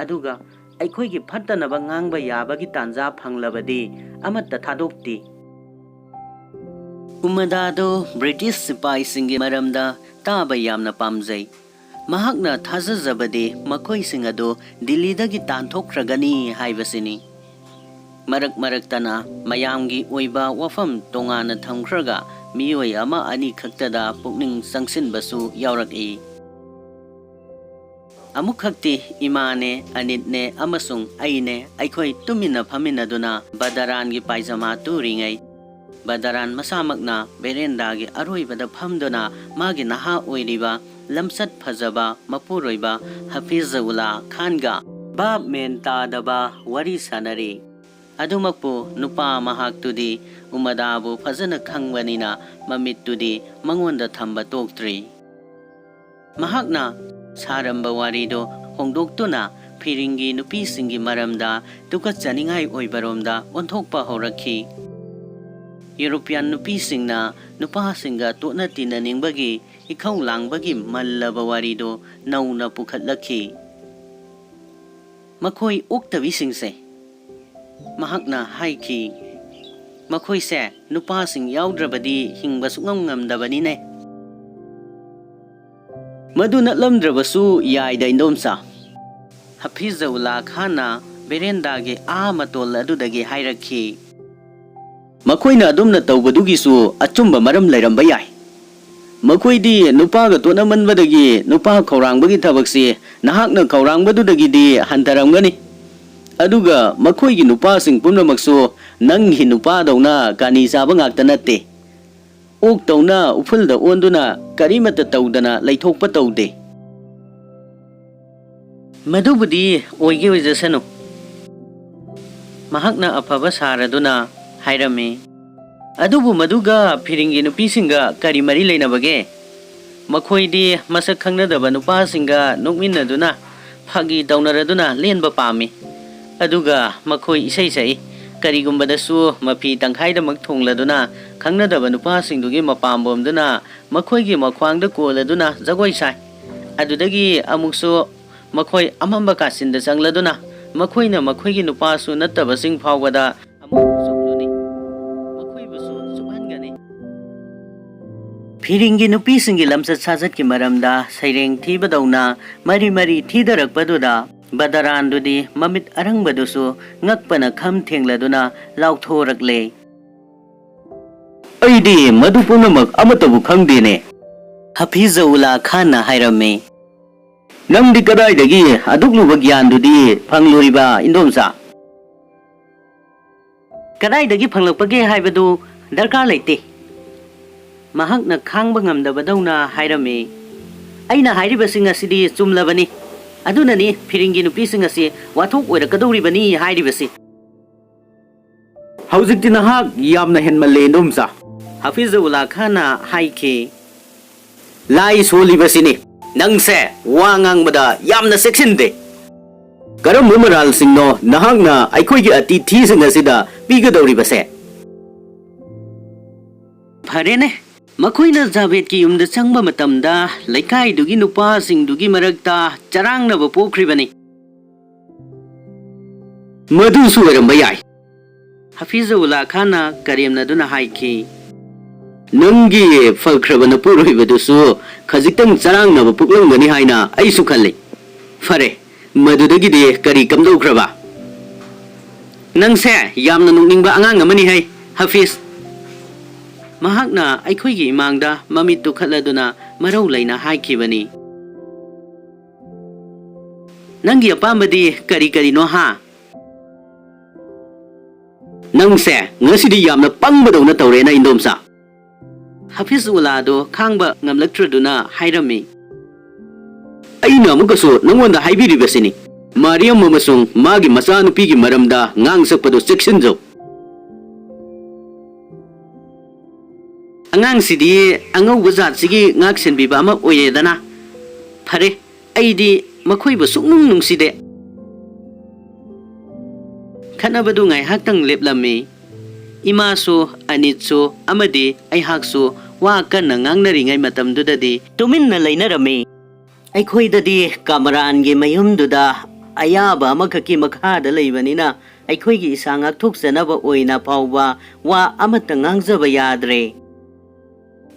ꯑꯗꯨꯒ ꯑꯩꯈꯣꯏꯒꯤ ꯐꯠꯇꯅꯕ ꯉꯥꯡꯕ ꯌꯥꯕꯒꯤ ꯇꯥꯟꯖꯥ ꯐꯪꯂꯕꯗꯤ ꯑꯃꯠꯇ ꯊꯥꯗꯣꯛꯇꯦ꯫ ꯎꯃꯗꯥꯗꯣ ꯕ꯭ꯔꯤꯇꯤꯁ ꯁꯤꯄꯥꯏꯁꯤꯡꯒꯤ ꯃꯔꯝꯗ ꯇꯥꯕ ꯌꯥꯝꯅ ꯄꯥꯝꯖꯩ꯫ ꯃꯍꯥꯛꯅ ꯊꯥꯖꯖꯕꯗꯤ ꯃꯈꯣꯏꯁꯤꯡ ꯑꯗꯨ ꯗꯤꯜꯂꯤꯗꯒꯤ ꯇꯥꯟꯊꯣꯛꯈ꯭ꯔꯒꯅꯤ ꯍꯥꯏꯕꯁꯤꯅꯤ꯫ ꯃꯔꯛ ꯃꯔꯛꯇꯅ ꯃꯌꯥꯝꯒꯤ ꯑꯣꯏꯕ ꯋꯥꯐꯝ ꯇꯣꯉꯥꯟꯅ ꯊꯝꯈ꯭ꯔꯒ ꯃꯤꯑꯣꯏ ꯑꯃ ꯑꯅꯤ ꯈꯛꯇꯗ ꯄꯨꯛꯅꯤꯡ ꯆꯪꯁꯤꯟꯕꯁꯨ ꯌꯥꯎꯔꯛꯏ꯫ ꯑꯃꯨꯛꯈꯛꯇꯤ ꯏꯃꯥꯅꯦ, ꯑꯅꯤꯠꯅꯦ ꯑꯃꯁꯨꯡ ꯑꯩꯅꯦ, ꯑꯩꯈꯣꯏ ꯇꯨꯃꯤꯟꯅ ꯐꯝꯃꯤꯟꯅꯗꯨꯅ ꯕꯗꯔꯥꯟꯒꯤ ꯄꯥꯏꯖꯃꯥ ꯇꯨꯔꯤꯉꯩ, ꯕꯗꯔꯥꯟ ꯃꯁꯥꯃꯛꯅ ꯕꯦꯔꯦꯟꯗꯥꯒꯤ ꯑꯔꯣꯏꯕꯗ ꯐꯝꯗꯨꯅ ꯃꯥꯒꯤ ꯅꯍꯥ ꯑꯣꯏꯔꯤꯕ, ꯂꯝꯆꯠ ꯐꯖꯕ ꯃꯄꯨꯔꯣꯏꯕ ꯍꯐꯤꯖꯎꯜꯂꯥ ꯈꯥꯟꯒ ꯚꯥꯞ ꯃꯦꯟ ꯇꯥꯗꯕ ꯋꯥꯔꯤ ꯁꯥꯟꯅꯔꯤ꯫ ꯑꯗꯨꯃꯛꯄꯨ ꯅꯨꯄꯥ ꯃꯍꯥꯛꯇꯨꯗꯤ ꯎꯃꯗꯥꯕꯨ ꯐꯖꯅ ꯈꯪꯕꯅꯤꯅ ꯃꯃꯤꯠꯇꯨꯗꯤ ꯃꯉꯣꯟꯗ ꯊꯝꯕ ꯇꯣꯛꯇ꯭ꯔꯤ꯫ ꯃꯍꯥꯛꯅ ꯁꯥꯔꯝꯕ ꯋꯥꯔꯤꯗꯨ ꯍꯣꯡꯗꯣꯛꯇꯨꯅ ꯐꯤꯔꯤꯡꯒꯤ ꯅꯨꯄꯤꯁꯤꯡꯒꯤ ꯃꯔꯝꯗ ꯇꯨꯀꯠꯆꯅꯤꯡꯉꯥꯏ ꯑꯣꯏꯕꯔꯣꯝꯗ ꯑꯣꯟꯊꯣꯛꯄ ꯍꯧꯔꯛꯈꯤ꯫ ꯌꯨꯔꯣꯄꯤꯌꯥꯟ ꯅꯨꯄꯤꯁꯤꯡꯅ ꯅꯨꯄꯥꯁꯤꯡꯒ ꯇꯣꯠꯅ ꯇꯤꯟꯅꯅꯤꯡꯕꯒꯤ ꯏꯈꯧ ꯂꯥꯡꯕꯒꯤ ꯃꯜꯂꯕ ꯋꯥꯔꯤꯗꯨ ꯅꯧꯅ ꯄꯨꯈꯠꯂꯛꯈꯤ꯫ ꯃꯈꯣꯏ ꯑꯣꯛꯇꯕꯤꯁꯤꯡꯁꯦ, ꯃꯍꯥꯛꯅ ꯍꯥꯏꯈꯤ, ꯃꯈꯣꯏꯁꯦ ꯅꯨꯄꯥꯁꯤꯡ ꯌꯥꯎꯗ꯭ꯔꯕꯗꯤ ꯍꯤꯡꯕ ꯁꯨꯛꯉꯝ ꯉꯝꯗꯕꯅꯤꯅꯦ꯫ ꯃꯗꯨ ꯅꯠꯂꯝꯗ꯭ꯔꯕꯁꯨ ꯌꯥꯏꯗ, ꯏꯟꯗꯣꯝꯆꯥ꯫ ꯍꯐꯤꯖꯎꯜꯂꯥ ꯈꯥꯟꯅ ꯕꯦꯔꯦꯟꯗꯥꯒꯤ ꯑꯥ ꯃꯇꯣꯜ ꯑꯗꯨꯗꯒꯤ ꯍꯥꯏꯔꯛꯈꯤ꯫ ꯃꯈꯣꯏꯅ ꯑꯗꯨꯝꯅ ꯇꯧꯕꯗꯨꯒꯤꯁꯨ ꯑꯆꯨꯝꯕ ꯃꯔꯝ ꯂꯩꯔꯝꯕ ꯌꯥꯏ꯫ ꯃꯈꯣꯏꯗꯤ ꯅꯨꯄꯥꯒ ꯇꯣꯠꯅꯃꯟꯕꯗꯒꯤ ꯅꯨꯄꯥ ꯈꯧꯔꯥꯡꯕꯒꯤ ꯊꯕꯛꯁꯤ ꯅꯍꯥꯛꯅ ꯈꯧꯔꯥꯡꯕꯗꯨꯗꯒꯤꯗꯤ ꯍꯟꯊꯔꯝꯒꯅꯤ꯫ ꯑꯗꯨꯒ ꯃꯈꯣꯏꯒꯤ ꯅꯨꯄꯥꯁꯤꯡ ꯄꯨꯝꯅꯃꯛꯁꯨ ꯅꯪꯒꯤ ꯅꯨꯄꯥꯗꯧꯅ ꯀꯥꯅꯤ ꯆꯥꯕ ꯉꯥꯛꯇ ꯅꯠꯇꯦ꯫ ꯑꯣꯛꯇꯧꯅ ꯎꯐꯨꯜꯗ ꯑꯣꯟꯗꯨꯅ ꯀꯔꯤꯃꯠꯇ ꯇꯧꯗꯅ ꯂꯩꯊꯣꯛꯄ ꯇꯧꯗꯦ꯫ ꯃꯗꯨꯕꯨꯗꯤ ꯑꯣꯏꯒꯦ ꯑꯣꯏꯖꯁꯅꯨ, ꯃꯍꯥꯛꯅ ꯑꯐꯕ ꯁꯥꯔꯗꯨꯅ ꯍꯥꯏꯔꯝꯃꯤ꯫ ꯑꯗꯨꯕꯨ ꯃꯗꯨꯒ ꯐꯤꯔꯤꯡꯒꯤ ꯅꯨꯄꯤꯁꯤꯡꯒ ꯀꯔꯤ ꯃꯔꯤ ꯂꯩꯅꯕꯒꯦ? ꯃꯈꯣꯏꯗꯤ ꯃꯁꯛ ꯈꯪꯅꯗꯕ ꯅꯨꯄꯥꯁꯤꯡꯒ ꯅꯣꯛꯃꯤꯟꯅꯗꯨꯅ ꯐꯥꯒꯤ ꯇꯧꯅꯔꯗꯨꯅ ꯂꯦꯟꯕ ꯄꯥꯝꯃꯤ꯫ ꯑꯗꯨꯒ ꯃꯈꯣꯏ ꯏꯁꯩ ꯁꯛꯏ꯫ ꯀꯔꯤꯒꯨꯝꯕꯗꯁꯨ ꯃꯐꯤ ꯇꯪꯈꯥꯏꯗꯃꯛ ꯊꯣꯡꯂꯗꯨꯅ ꯈꯪꯅꯗꯕ ꯅꯨꯄꯥꯁꯤꯡꯗꯨꯒꯤ ꯃꯄꯥꯝꯕꯣꯝꯗꯨꯅ ꯃꯈꯣꯏꯒꯤ ꯃꯈ꯭ꯋꯥꯡꯗ ꯀꯣꯜꯂꯗꯨꯅ ꯖꯒꯣꯏ ꯁꯥꯏ꯫ ꯑꯗꯨꯗꯒꯤ ꯑꯃꯨꯛꯁꯨ ꯃꯈꯣꯏ ꯑꯃꯝꯕ ꯀꯥꯆꯤꯟꯗ ꯆꯪꯂꯗꯨꯅ ꯃꯈꯣꯏꯅ ꯃꯈꯣꯏꯒꯤ ꯅꯨꯄꯥꯁꯨ ꯅꯠꯇꯕꯁꯤꯡ ꯐꯥꯎꯕꯗ ꯑꯃꯨꯛ ꯆꯨꯞꯂꯨꯅꯤ꯫ ꯃꯈꯣꯏꯕꯨꯁꯨ ꯆꯨꯞꯍꯟꯒꯅꯤ꯫ ꯐꯤꯔꯤꯡꯒꯤ ꯅꯨꯄꯤꯁꯤꯡꯒꯤ ꯂꯝꯆꯠ ꯁꯥꯖꯠꯀꯤ ꯃꯔꯝꯗ ꯁꯩꯔꯦꯡ ꯊꯤꯕꯗꯧꯅ ꯃꯔꯤ ꯃꯔꯤ ꯊꯤꯗꯔꯛꯄꯗꯨꯗ ꯕꯗꯔꯥꯟꯗꯨꯗꯤ ꯃꯃꯤꯠ ꯑꯔꯪꯕꯗꯨꯁꯨ ꯉꯛꯄꯅ ꯈꯝ ꯊꯦꯡꯂꯗꯨꯅ ꯂꯥꯎꯊꯣꯔꯛꯂꯦ꯫ "ꯑꯩꯗꯤ ꯃꯗꯨ ꯄꯨꯝꯅꯃꯛ ꯑꯃꯠꯇꯕꯨ ꯈꯪꯗꯦꯅꯦ," ꯍꯐꯤꯖꯎꯜꯂꯥ ꯈꯥꯟꯅ ꯍꯥꯏꯔꯝꯃꯤ꯫ "ꯅꯪꯗꯤ ꯀꯗꯥꯏꯗꯒꯤ ꯑꯗꯨꯛ ꯂꯨꯕ ꯒ꯭ꯌꯥꯟꯗꯨꯗꯤ ꯐꯪꯂꯨꯔꯤꯕ, ꯏꯟꯗꯣꯝꯆꯥ?" "ꯀꯗꯥꯏꯗꯒꯤ ꯐꯪꯂꯛꯄꯒꯦ ꯍꯥꯏꯕꯗꯨ ꯗꯔꯀꯥꯔ ꯂꯩꯇꯦ," ꯃꯍꯥꯛꯅ ꯈꯥꯡꯕ ꯉꯝꯗꯕꯗꯧꯅ ꯍꯥꯏꯔꯝꯃꯤ꯫ "ꯑꯩꯅ ꯍꯥꯏꯔꯤꯕꯁꯤꯡ ꯑꯁꯤꯗꯤ ꯆꯨꯝꯂꯕꯅꯤ꯫ ꯑꯗꯨꯅꯅꯤ ꯐꯤꯔꯤꯡꯒꯤ ꯅꯨꯄꯤꯁꯤꯡ ꯑꯁꯤ ꯋꯥꯊꯣꯛ ꯑꯣꯏꯔꯛꯀꯗꯧꯔꯤꯕꯅꯤ ꯍꯥꯏꯔꯤꯕꯁꯤ꯫" "ꯍꯧꯖꯤꯛꯇꯤ ꯅꯍꯥꯛ ꯌꯥꯝꯅ ꯍꯦꯟꯃꯜꯂꯦ, ꯏꯟꯗꯣꯝꯆꯥ," ꯍꯐꯤꯖꯎꯜꯂꯥ ꯈꯥꯟꯅ ꯍꯥꯏꯈꯤ꯫ "ꯂꯥꯏ ꯁꯣꯜꯂꯤꯕꯁꯤꯅꯤ꯫ ꯅꯪꯁꯦ ꯋꯥ ꯉꯥꯡꯕꯗ ꯌꯥꯝꯅ ꯆꯦꯛꯁꯤꯟꯗꯦ꯫ ꯀꯔꯝꯕ ꯃꯔꯥꯜꯁꯤꯡꯅꯣ ꯅꯍꯥꯛꯅ ꯑꯩꯈꯣꯏꯒꯤ ꯑꯇꯤꯊꯤꯁꯤꯡ ꯑꯁꯤꯗ ꯄꯤꯒꯗꯧꯔꯤꯕꯁꯦ?" "ꯐꯔꯦꯅꯦ, ꯃꯈꯣꯏꯅ ꯖꯥꯕꯦꯗꯀꯤ ꯌꯨꯝꯗ ꯆꯪꯕ ꯃꯇꯝꯗ ꯂꯩꯀꯥꯏꯗꯨꯒꯤ ꯅꯨꯄꯥꯁꯤꯡꯗꯨꯒꯤ ꯃꯔꯛꯇ ꯆꯔꯥꯡꯅꯕ ꯄꯣꯛꯈ꯭ꯔꯤꯕꯅꯤ꯫" "ꯃꯗꯨꯁꯨ ꯑꯣꯏꯔꯝꯕ ꯌꯥꯏ," ꯍꯐꯤꯖꯎꯜꯂꯥ ꯈꯥꯟꯅ ꯀꯔꯦꯝꯅꯗꯨꯅ ꯍꯥꯏꯈꯤ꯫ "ꯅꯪꯒꯤ ꯐꯈ꯭ꯔꯕ ꯅꯄꯨꯔꯣꯏꯕꯗꯨꯁꯨ ꯈꯖꯤꯛꯇꯪ ꯆꯔꯥꯡꯅꯕ ꯄꯣꯛꯂꯝꯒꯅꯤ ꯍꯥꯏꯅ ꯑꯩꯁꯨ ꯈꯜꯂꯤ꯫ ꯐꯔꯦ, ꯃꯗꯨꯗꯒꯤꯗꯤ ꯀꯔꯤ ꯀꯝꯗꯧꯈ꯭ꯔꯕ?" "ꯅꯪꯁꯦ ꯌꯥꯝꯅ ꯅꯣꯛꯅꯤꯡꯕ ꯑꯉꯥꯡ ꯑꯃꯅꯤ ꯍꯩ, ꯍꯐꯤꯖ꯫" ꯃꯍꯥꯛꯅ ꯑꯩꯈꯣꯏꯒꯤ ꯏꯃꯥꯡꯗ ꯃꯃꯤꯠꯇꯨ ꯈꯠꯂꯗꯨꯅ ꯃꯔꯧ ꯂꯩꯅ ꯍꯥꯏꯈꯤꯕꯅꯤ꯫ "ꯅꯪꯒꯤ ꯑꯄꯥꯝꯕꯗꯤ ꯀꯔꯤ ꯀꯔꯤꯅꯣ, ꯍꯥ?" "ꯅꯪꯁꯦ ꯉꯁꯤꯗꯤ ꯌꯥꯝꯅ ꯄꯪꯕꯗꯧꯅ ꯇꯧꯔꯦꯅ, ꯏꯟꯗꯣꯝꯆꯥ," ꯍꯐꯤꯖ ꯎꯂꯥꯗꯣ ꯈꯥꯡꯕ ꯉꯝꯂꯛꯇ꯭ꯔꯗꯨꯅ ꯍꯥꯏꯔꯝꯃꯤ꯫ "ꯑꯩꯅ ꯑꯃꯨꯛꯀꯁꯨ ꯅꯉꯣꯟꯗ ꯍꯥꯏꯕꯤꯔꯤꯕꯁꯤꯅꯤ, ꯃꯥꯔꯤꯌꯝ ꯑꯃꯁꯨꯡ ꯃꯥꯒꯤ ꯃꯆꯥꯅꯨꯄꯤꯒꯤ ꯃꯔꯝꯗ ꯉꯥꯡ ꯁꯛꯄꯗꯨ ꯆꯦꯛꯁꯤꯟꯖꯧ꯫ ꯑꯉꯥꯡꯁꯤꯗꯤ ꯑꯉꯧꯕ ꯖꯥꯠꯁꯤꯒꯤ ꯉꯥꯛ ꯁꯦꯟꯕꯤꯕ ꯑꯃ ꯑꯣꯏꯔꯦꯗꯅ꯫ ꯐꯔꯦ, ꯑꯩꯗꯤ ꯃꯈꯣꯏꯕꯨ ꯁꯨꯛꯅꯨꯡ ꯅꯨꯡꯁꯤꯗꯦ꯫" ꯈꯠꯅꯕꯗꯨ ꯉꯥꯏꯍꯥꯛꯇꯪ ꯂꯦꯞꯂꯝꯃꯤ꯫ ꯏꯃꯥꯁꯨ, ꯑꯅꯤꯠꯁꯨ ꯑꯃꯗꯤ ꯑꯩꯍꯥꯛꯁꯨ ꯋꯥ ꯀꯟꯅ ꯉꯥꯡꯅꯔꯤꯉꯩ ꯃꯇꯝꯗꯨꯗꯗꯤ ꯇꯨꯃꯤꯟꯅ ꯂꯩꯅꯔꯝꯃꯤ꯫ ꯑꯩꯈꯣꯏꯗꯗꯤ ꯀꯃꯔꯥꯟꯒꯤ ꯃꯌꯨꯝꯗꯨꯗ ꯑꯌꯥꯕ ꯑꯃꯈꯛꯀꯤ ꯃꯈꯥꯗ ꯂꯩꯕꯅꯤꯅ, ꯑꯩꯈꯣꯏꯒꯤ ꯏꯁꯥ ꯉꯥꯛꯊꯣꯛꯆꯅꯕ ꯑꯣꯏꯅ ꯐꯥꯎꯕ ꯋꯥ ꯑꯃꯠꯇ ꯉꯥꯡꯖꯕ ꯌꯥꯗ꯭ꯔꯦ꯫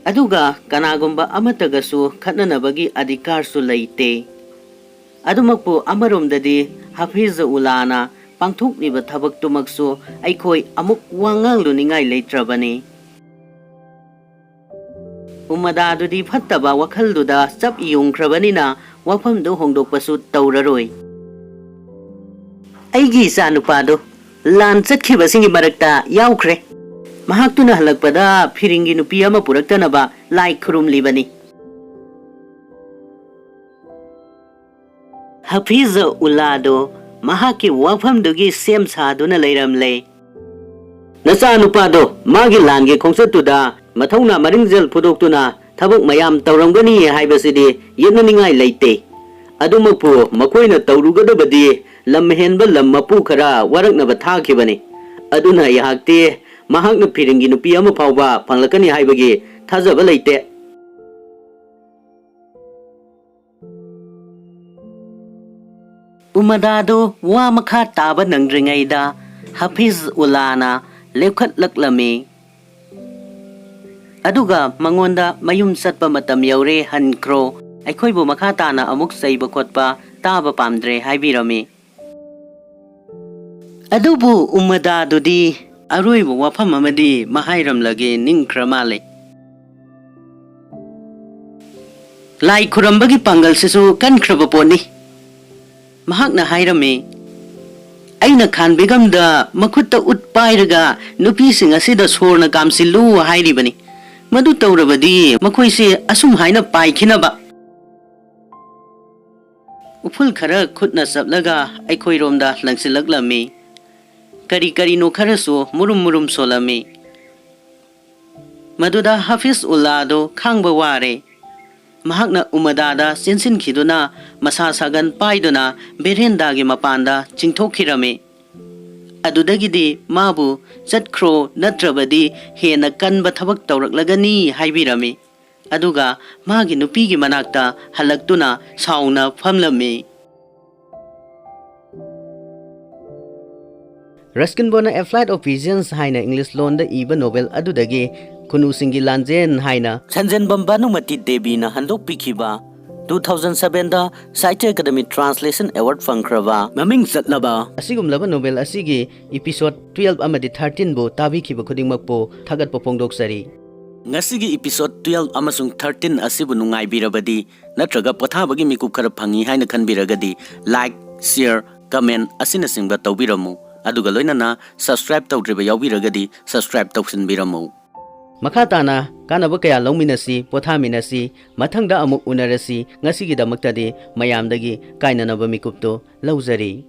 ꯑꯗꯨꯒ ꯀꯅꯥꯒꯨꯝꯕ ꯑꯃꯠꯇꯒꯁꯨ ꯈꯠꯅꯅꯕꯒꯤ ꯑꯙꯤꯀꯥꯔꯁꯨ ꯂꯩꯇꯦ꯫ ꯑꯗꯨꯃꯛꯄꯨ ꯑꯃꯔꯣꯝꯗꯗꯤ ꯍꯥꯐꯤꯖ ꯎꯂꯥꯅ ꯄꯥꯡꯊꯣꯛꯂꯤꯕ ꯊꯕꯛꯇꯨꯃꯛꯁꯨ ꯑꯩꯈꯣꯏ ꯑꯃꯨꯛ ꯋꯥ ꯉꯥꯡꯂꯨꯅꯤꯡꯉꯥꯏ ꯂꯩꯇ꯭ꯔꯕꯅꯤ꯫ ꯎꯃꯗꯥꯗꯨꯗꯤ ꯐꯠꯇꯕ ꯋꯥꯈꯜꯗꯨꯗ ꯆꯞ ꯌꯨꯡꯈ꯭ꯔꯕꯅꯤꯅ ꯋꯥꯐꯝꯗꯨ ꯍꯣꯡꯗꯣꯛꯄꯁꯨ ꯇꯧꯔꯔꯣꯏ꯫ ꯑꯩꯒꯤ ꯏꯆꯥ ꯅꯨꯄꯥꯗꯨ ꯂꯥꯟ ꯆꯠꯈꯤꯕꯁꯤꯡꯒꯤ ꯃꯔꯛꯇ ꯌꯥꯎꯈ꯭ꯔꯦ꯫ ꯃꯍꯥꯛꯇꯨꯅ ꯍꯜꯂꯛꯄꯗ ꯐꯤꯔꯤꯡꯒꯤ ꯅꯨꯄꯤ ꯑꯃ ꯄꯨꯔꯛꯇꯅꯕ ꯂꯥꯏ ꯈꯨꯔꯨꯝꯂꯤꯕꯅꯤ꯫ ꯍꯐꯤꯖ ꯎꯜꯂꯥꯗꯨ ꯃꯍꯥꯛꯀꯤ ꯋꯥꯐꯝꯗꯨꯒꯤ ꯁꯦꯝ ꯁꯥꯗꯨꯅ ꯂꯩꯔꯝꯂꯦ꯫ ꯅꯆꯥꯅꯨꯄꯥꯗꯣ ꯃꯥꯒꯤ ꯂꯥꯟꯒꯤ ꯈꯣꯡꯆꯠꯇꯨꯗ ꯃꯊꯧꯅꯥ ꯃꯔꯤꯡꯖꯦꯜ ꯐꯨꯗꯣꯛꯇꯨꯅ ꯊꯕꯛ ꯃꯌꯥꯝ ꯇꯧꯔꯝꯒꯅꯤ ꯍꯥꯏꯕꯁꯤꯗꯤ ꯌꯦꯠꯅꯅꯤꯡꯉꯥꯏ ꯂꯩꯇꯦ꯫ ꯑꯗꯨꯃꯛꯄꯨ ꯃꯈꯣꯏꯅ ꯇꯧꯔꯨꯒꯗꯕꯗꯤ ꯂꯝ ꯍꯦꯟꯕ ꯂꯝ ꯃꯄꯨ ꯈꯔ ꯋꯥꯔꯛꯅꯕ ꯊꯥꯈꯤꯕꯅꯤ꯫ ꯑꯗꯨꯅ ꯑꯩꯍꯥꯛꯇꯤ ꯃꯍꯥꯛꯅ ꯐꯤꯔꯤꯡꯒꯤ ꯅꯨꯄꯤ ꯑꯃ ꯐꯥꯎꯕ ꯐꯪꯂꯛꯀꯅꯤ ꯍꯥꯏꯕꯒꯤ ꯊꯥꯖꯕ ꯂꯩꯇꯦ꯫ ꯎꯃꯗꯥꯗꯨ ꯋꯥ ꯃꯈꯥ ꯇꯥꯕ ꯅꯪꯗ꯭ꯔꯤꯉꯩꯗ ꯍꯐꯤꯖ ꯎꯂꯥꯅ ꯂꯦꯞꯈꯠꯂꯛꯂꯝꯃꯤ꯫ ꯑꯗꯨꯒ ꯃꯉꯣꯟꯗ "ꯃꯌꯨꯝ ꯆꯠꯄ ꯃꯇꯝ ꯌꯧꯔꯦ, ꯍꯟꯈ꯭ꯔꯣ, ꯑꯩꯈꯣꯏꯕꯨ ꯃꯈꯥ ꯇꯥꯅ ꯑꯃꯨꯛ ꯆꯩꯕ ꯈꯣꯠꯄ ꯇꯥꯕ ꯄꯥꯝꯗ꯭ꯔꯦ" ꯍꯥꯏꯕꯤꯔꯝꯃꯤ꯫ ꯑꯗꯨꯕꯨ ꯎꯃꯗꯥꯗꯨꯗꯤ ꯑꯔꯣꯏꯕ ꯋꯥꯐꯝ ꯑꯃꯗꯤ ꯃꯍꯥꯏꯔꯝꯂꯒꯦ ꯅꯤꯡꯈ꯭ꯔ ꯃꯥꯜꯂꯦ꯫ ꯂꯥꯏ ꯈꯨꯔꯝꯕꯒꯤ ꯄꯥꯡꯒꯜꯁꯤꯁꯨ ꯀꯟꯈ꯭ꯔꯕ ꯄꯣꯠꯅꯤ꯫ ꯃꯍꯥꯛꯅ ꯍꯥꯏꯔꯝꯃꯤ, "ꯑꯩꯅ ꯈꯥꯟ ꯕꯦꯒꯝꯗ ꯃꯈꯨꯠꯇ ꯎꯠ ꯄꯥꯏꯔꯒ ꯅꯨꯄꯤꯁꯤꯡ ꯑꯁꯤꯗ ꯁꯣꯔꯅ ꯀꯥꯝꯁꯤꯜꯂꯨ ꯍꯥꯏꯔꯤꯕꯅꯤ꯫ ꯃꯗꯨ ꯇꯧꯔꯕꯗꯤ ꯃꯈꯣꯏꯁꯦ ꯑꯁꯨꯝ ꯍꯥꯏꯅ ꯄꯥꯏꯈꯤꯅꯕ"꯫ ꯎꯐꯨꯜ ꯈꯔ ꯈꯨꯠꯅ ꯆꯞꯂꯒ ꯑꯩꯈꯣꯏꯔꯣꯝꯗ ꯂꯪꯁꯤꯜꯂꯛꯂꯝꯃꯤ꯫ ꯀꯔꯤ ꯀꯔꯤꯅꯣ ꯈꯔꯁꯨ ꯃꯨꯔꯨꯝ ꯃꯨꯔꯨꯝ ꯁꯣꯜꯂꯝꯃꯤ꯫ ꯃꯗꯨꯗ ꯍꯥꯐꯤꯖ ꯎꯜꯂꯥꯗꯨ ꯈꯥꯡꯕ ꯋꯥꯔꯦ꯫ ꯃꯍꯥꯛꯅ ꯎꯃꯗꯥꯗ ꯆꯦꯟꯁꯤꯟꯈꯤꯗꯨꯅ ꯃꯁꯥ ꯁꯥꯒꯟ ꯄꯥꯏꯗꯨꯅ ꯕꯦꯔꯦꯟꯗꯥꯒꯤ ꯃꯄꯥꯟꯗ ꯆꯤꯡꯊꯣꯛꯈꯤꯔꯝꯃꯤ꯫ ꯑꯗꯨꯗꯒꯤꯗꯤ ꯃꯥꯕꯨ "ꯆꯠꯈ꯭ꯔꯣ, ꯅꯠꯇ꯭ꯔꯕꯗꯤ ꯍꯦꯟꯅ ꯀꯟꯕ ꯊꯕꯛ ꯇꯧꯔꯛꯂꯒꯅꯤ" ꯍꯥꯏꯕꯤꯔꯝꯃꯤ꯫ ꯑꯗꯨꯒ ꯃꯥꯒꯤ ꯅꯨꯄꯤꯒꯤ ꯃꯅꯥꯛꯇ ꯍꯜꯂꯛꯇꯨꯅ ꯁꯥꯎꯅ ꯐꯝꯂꯝꯃꯤ꯫ ꯔꯁꯀꯤꯟ ꯕꯣꯟꯅ A Flight of Pigeons ꯍꯥꯏꯅ ꯏꯪꯂꯤꯁ ꯂꯣꯟꯗ ꯏꯕ ꯅꯣꯚꯦꯜ ꯑꯗꯨꯗꯒꯤ ꯈꯨꯅꯨꯁꯤꯡꯒꯤ ꯂꯥꯟꯖꯦꯟ ꯍꯥꯏꯅ ꯁꯟꯖꯦꯟꯕꯝ ꯚꯥꯅꯨꯃꯇꯤ ꯗꯦꯕꯤꯅ ꯍꯟꯗꯣꯛꯄꯤꯈꯤꯕ two thousand sevenꯗ Sahitya Academy Translation Award ꯐꯪꯈ꯭ꯔꯕ ꯃꯃꯤꯡ ꯆꯠꯂꯕ ꯑꯁꯤꯒꯨꯝꯂꯕ ꯅꯣꯚꯦꯜ ꯑꯁꯤꯒꯤ episode twelve ꯑꯃꯗꯤ thirteenꯕꯨ ꯇꯥꯕꯤꯈꯤꯕ ꯈꯨꯗꯤꯡꯃꯛꯄꯨ ꯊꯥꯒꯠꯄ ꯐꯣꯡꯗꯣꯛꯆꯔꯤ꯫ ꯉꯁꯤꯒꯤ episode twelve ꯑꯃꯁꯨꯡ thirteen ꯑꯁꯤꯕꯨ ꯅꯨꯡꯉꯥꯏꯕꯤꯔꯕꯗꯤ ꯅꯠꯇ꯭ꯔꯒ ꯄꯣꯊꯥꯕꯒꯤ ꯃꯤꯀꯨꯞ ꯈꯔ ꯐꯪꯉꯤ ꯍꯥꯏꯅ ꯈꯟꯕꯤꯔꯒꯗꯤ like, share, comment ꯑꯁꯤꯅꯆꯤꯡꯕ ꯇꯧꯕꯤꯔꯝꯃꯨ꯫ ꯑꯗꯨꯒ ꯂꯣꯏꯅꯅ subscribe ꯇꯧꯗ꯭ꯔꯤꯕ ꯌꯥꯎꯕꯤꯔꯒꯗꯤ subscribe ꯇꯧꯁꯤꯟꯕꯤꯔꯝꯃꯨ꯫ ꯃꯈꯥ ꯇꯥꯅ ꯀꯥꯟꯅꯕ ꯀꯌꯥ ꯂꯧꯃꯤꯟꯅꯁꯤ, ꯄꯣꯊꯥꯃꯤꯟꯅꯁꯤ꯫ ꯃꯊꯪꯗ ꯑꯃꯨꯛ ꯎꯅꯔꯁꯤ꯫ ꯉꯁꯤꯒꯤꯗꯃꯛꯇꯗꯤ ꯃꯌꯥꯝꯗꯒꯤ ꯀꯥꯏꯅꯅꯕ ꯃꯤꯀꯨꯞꯇꯨ ꯂꯧꯖꯔꯤ꯫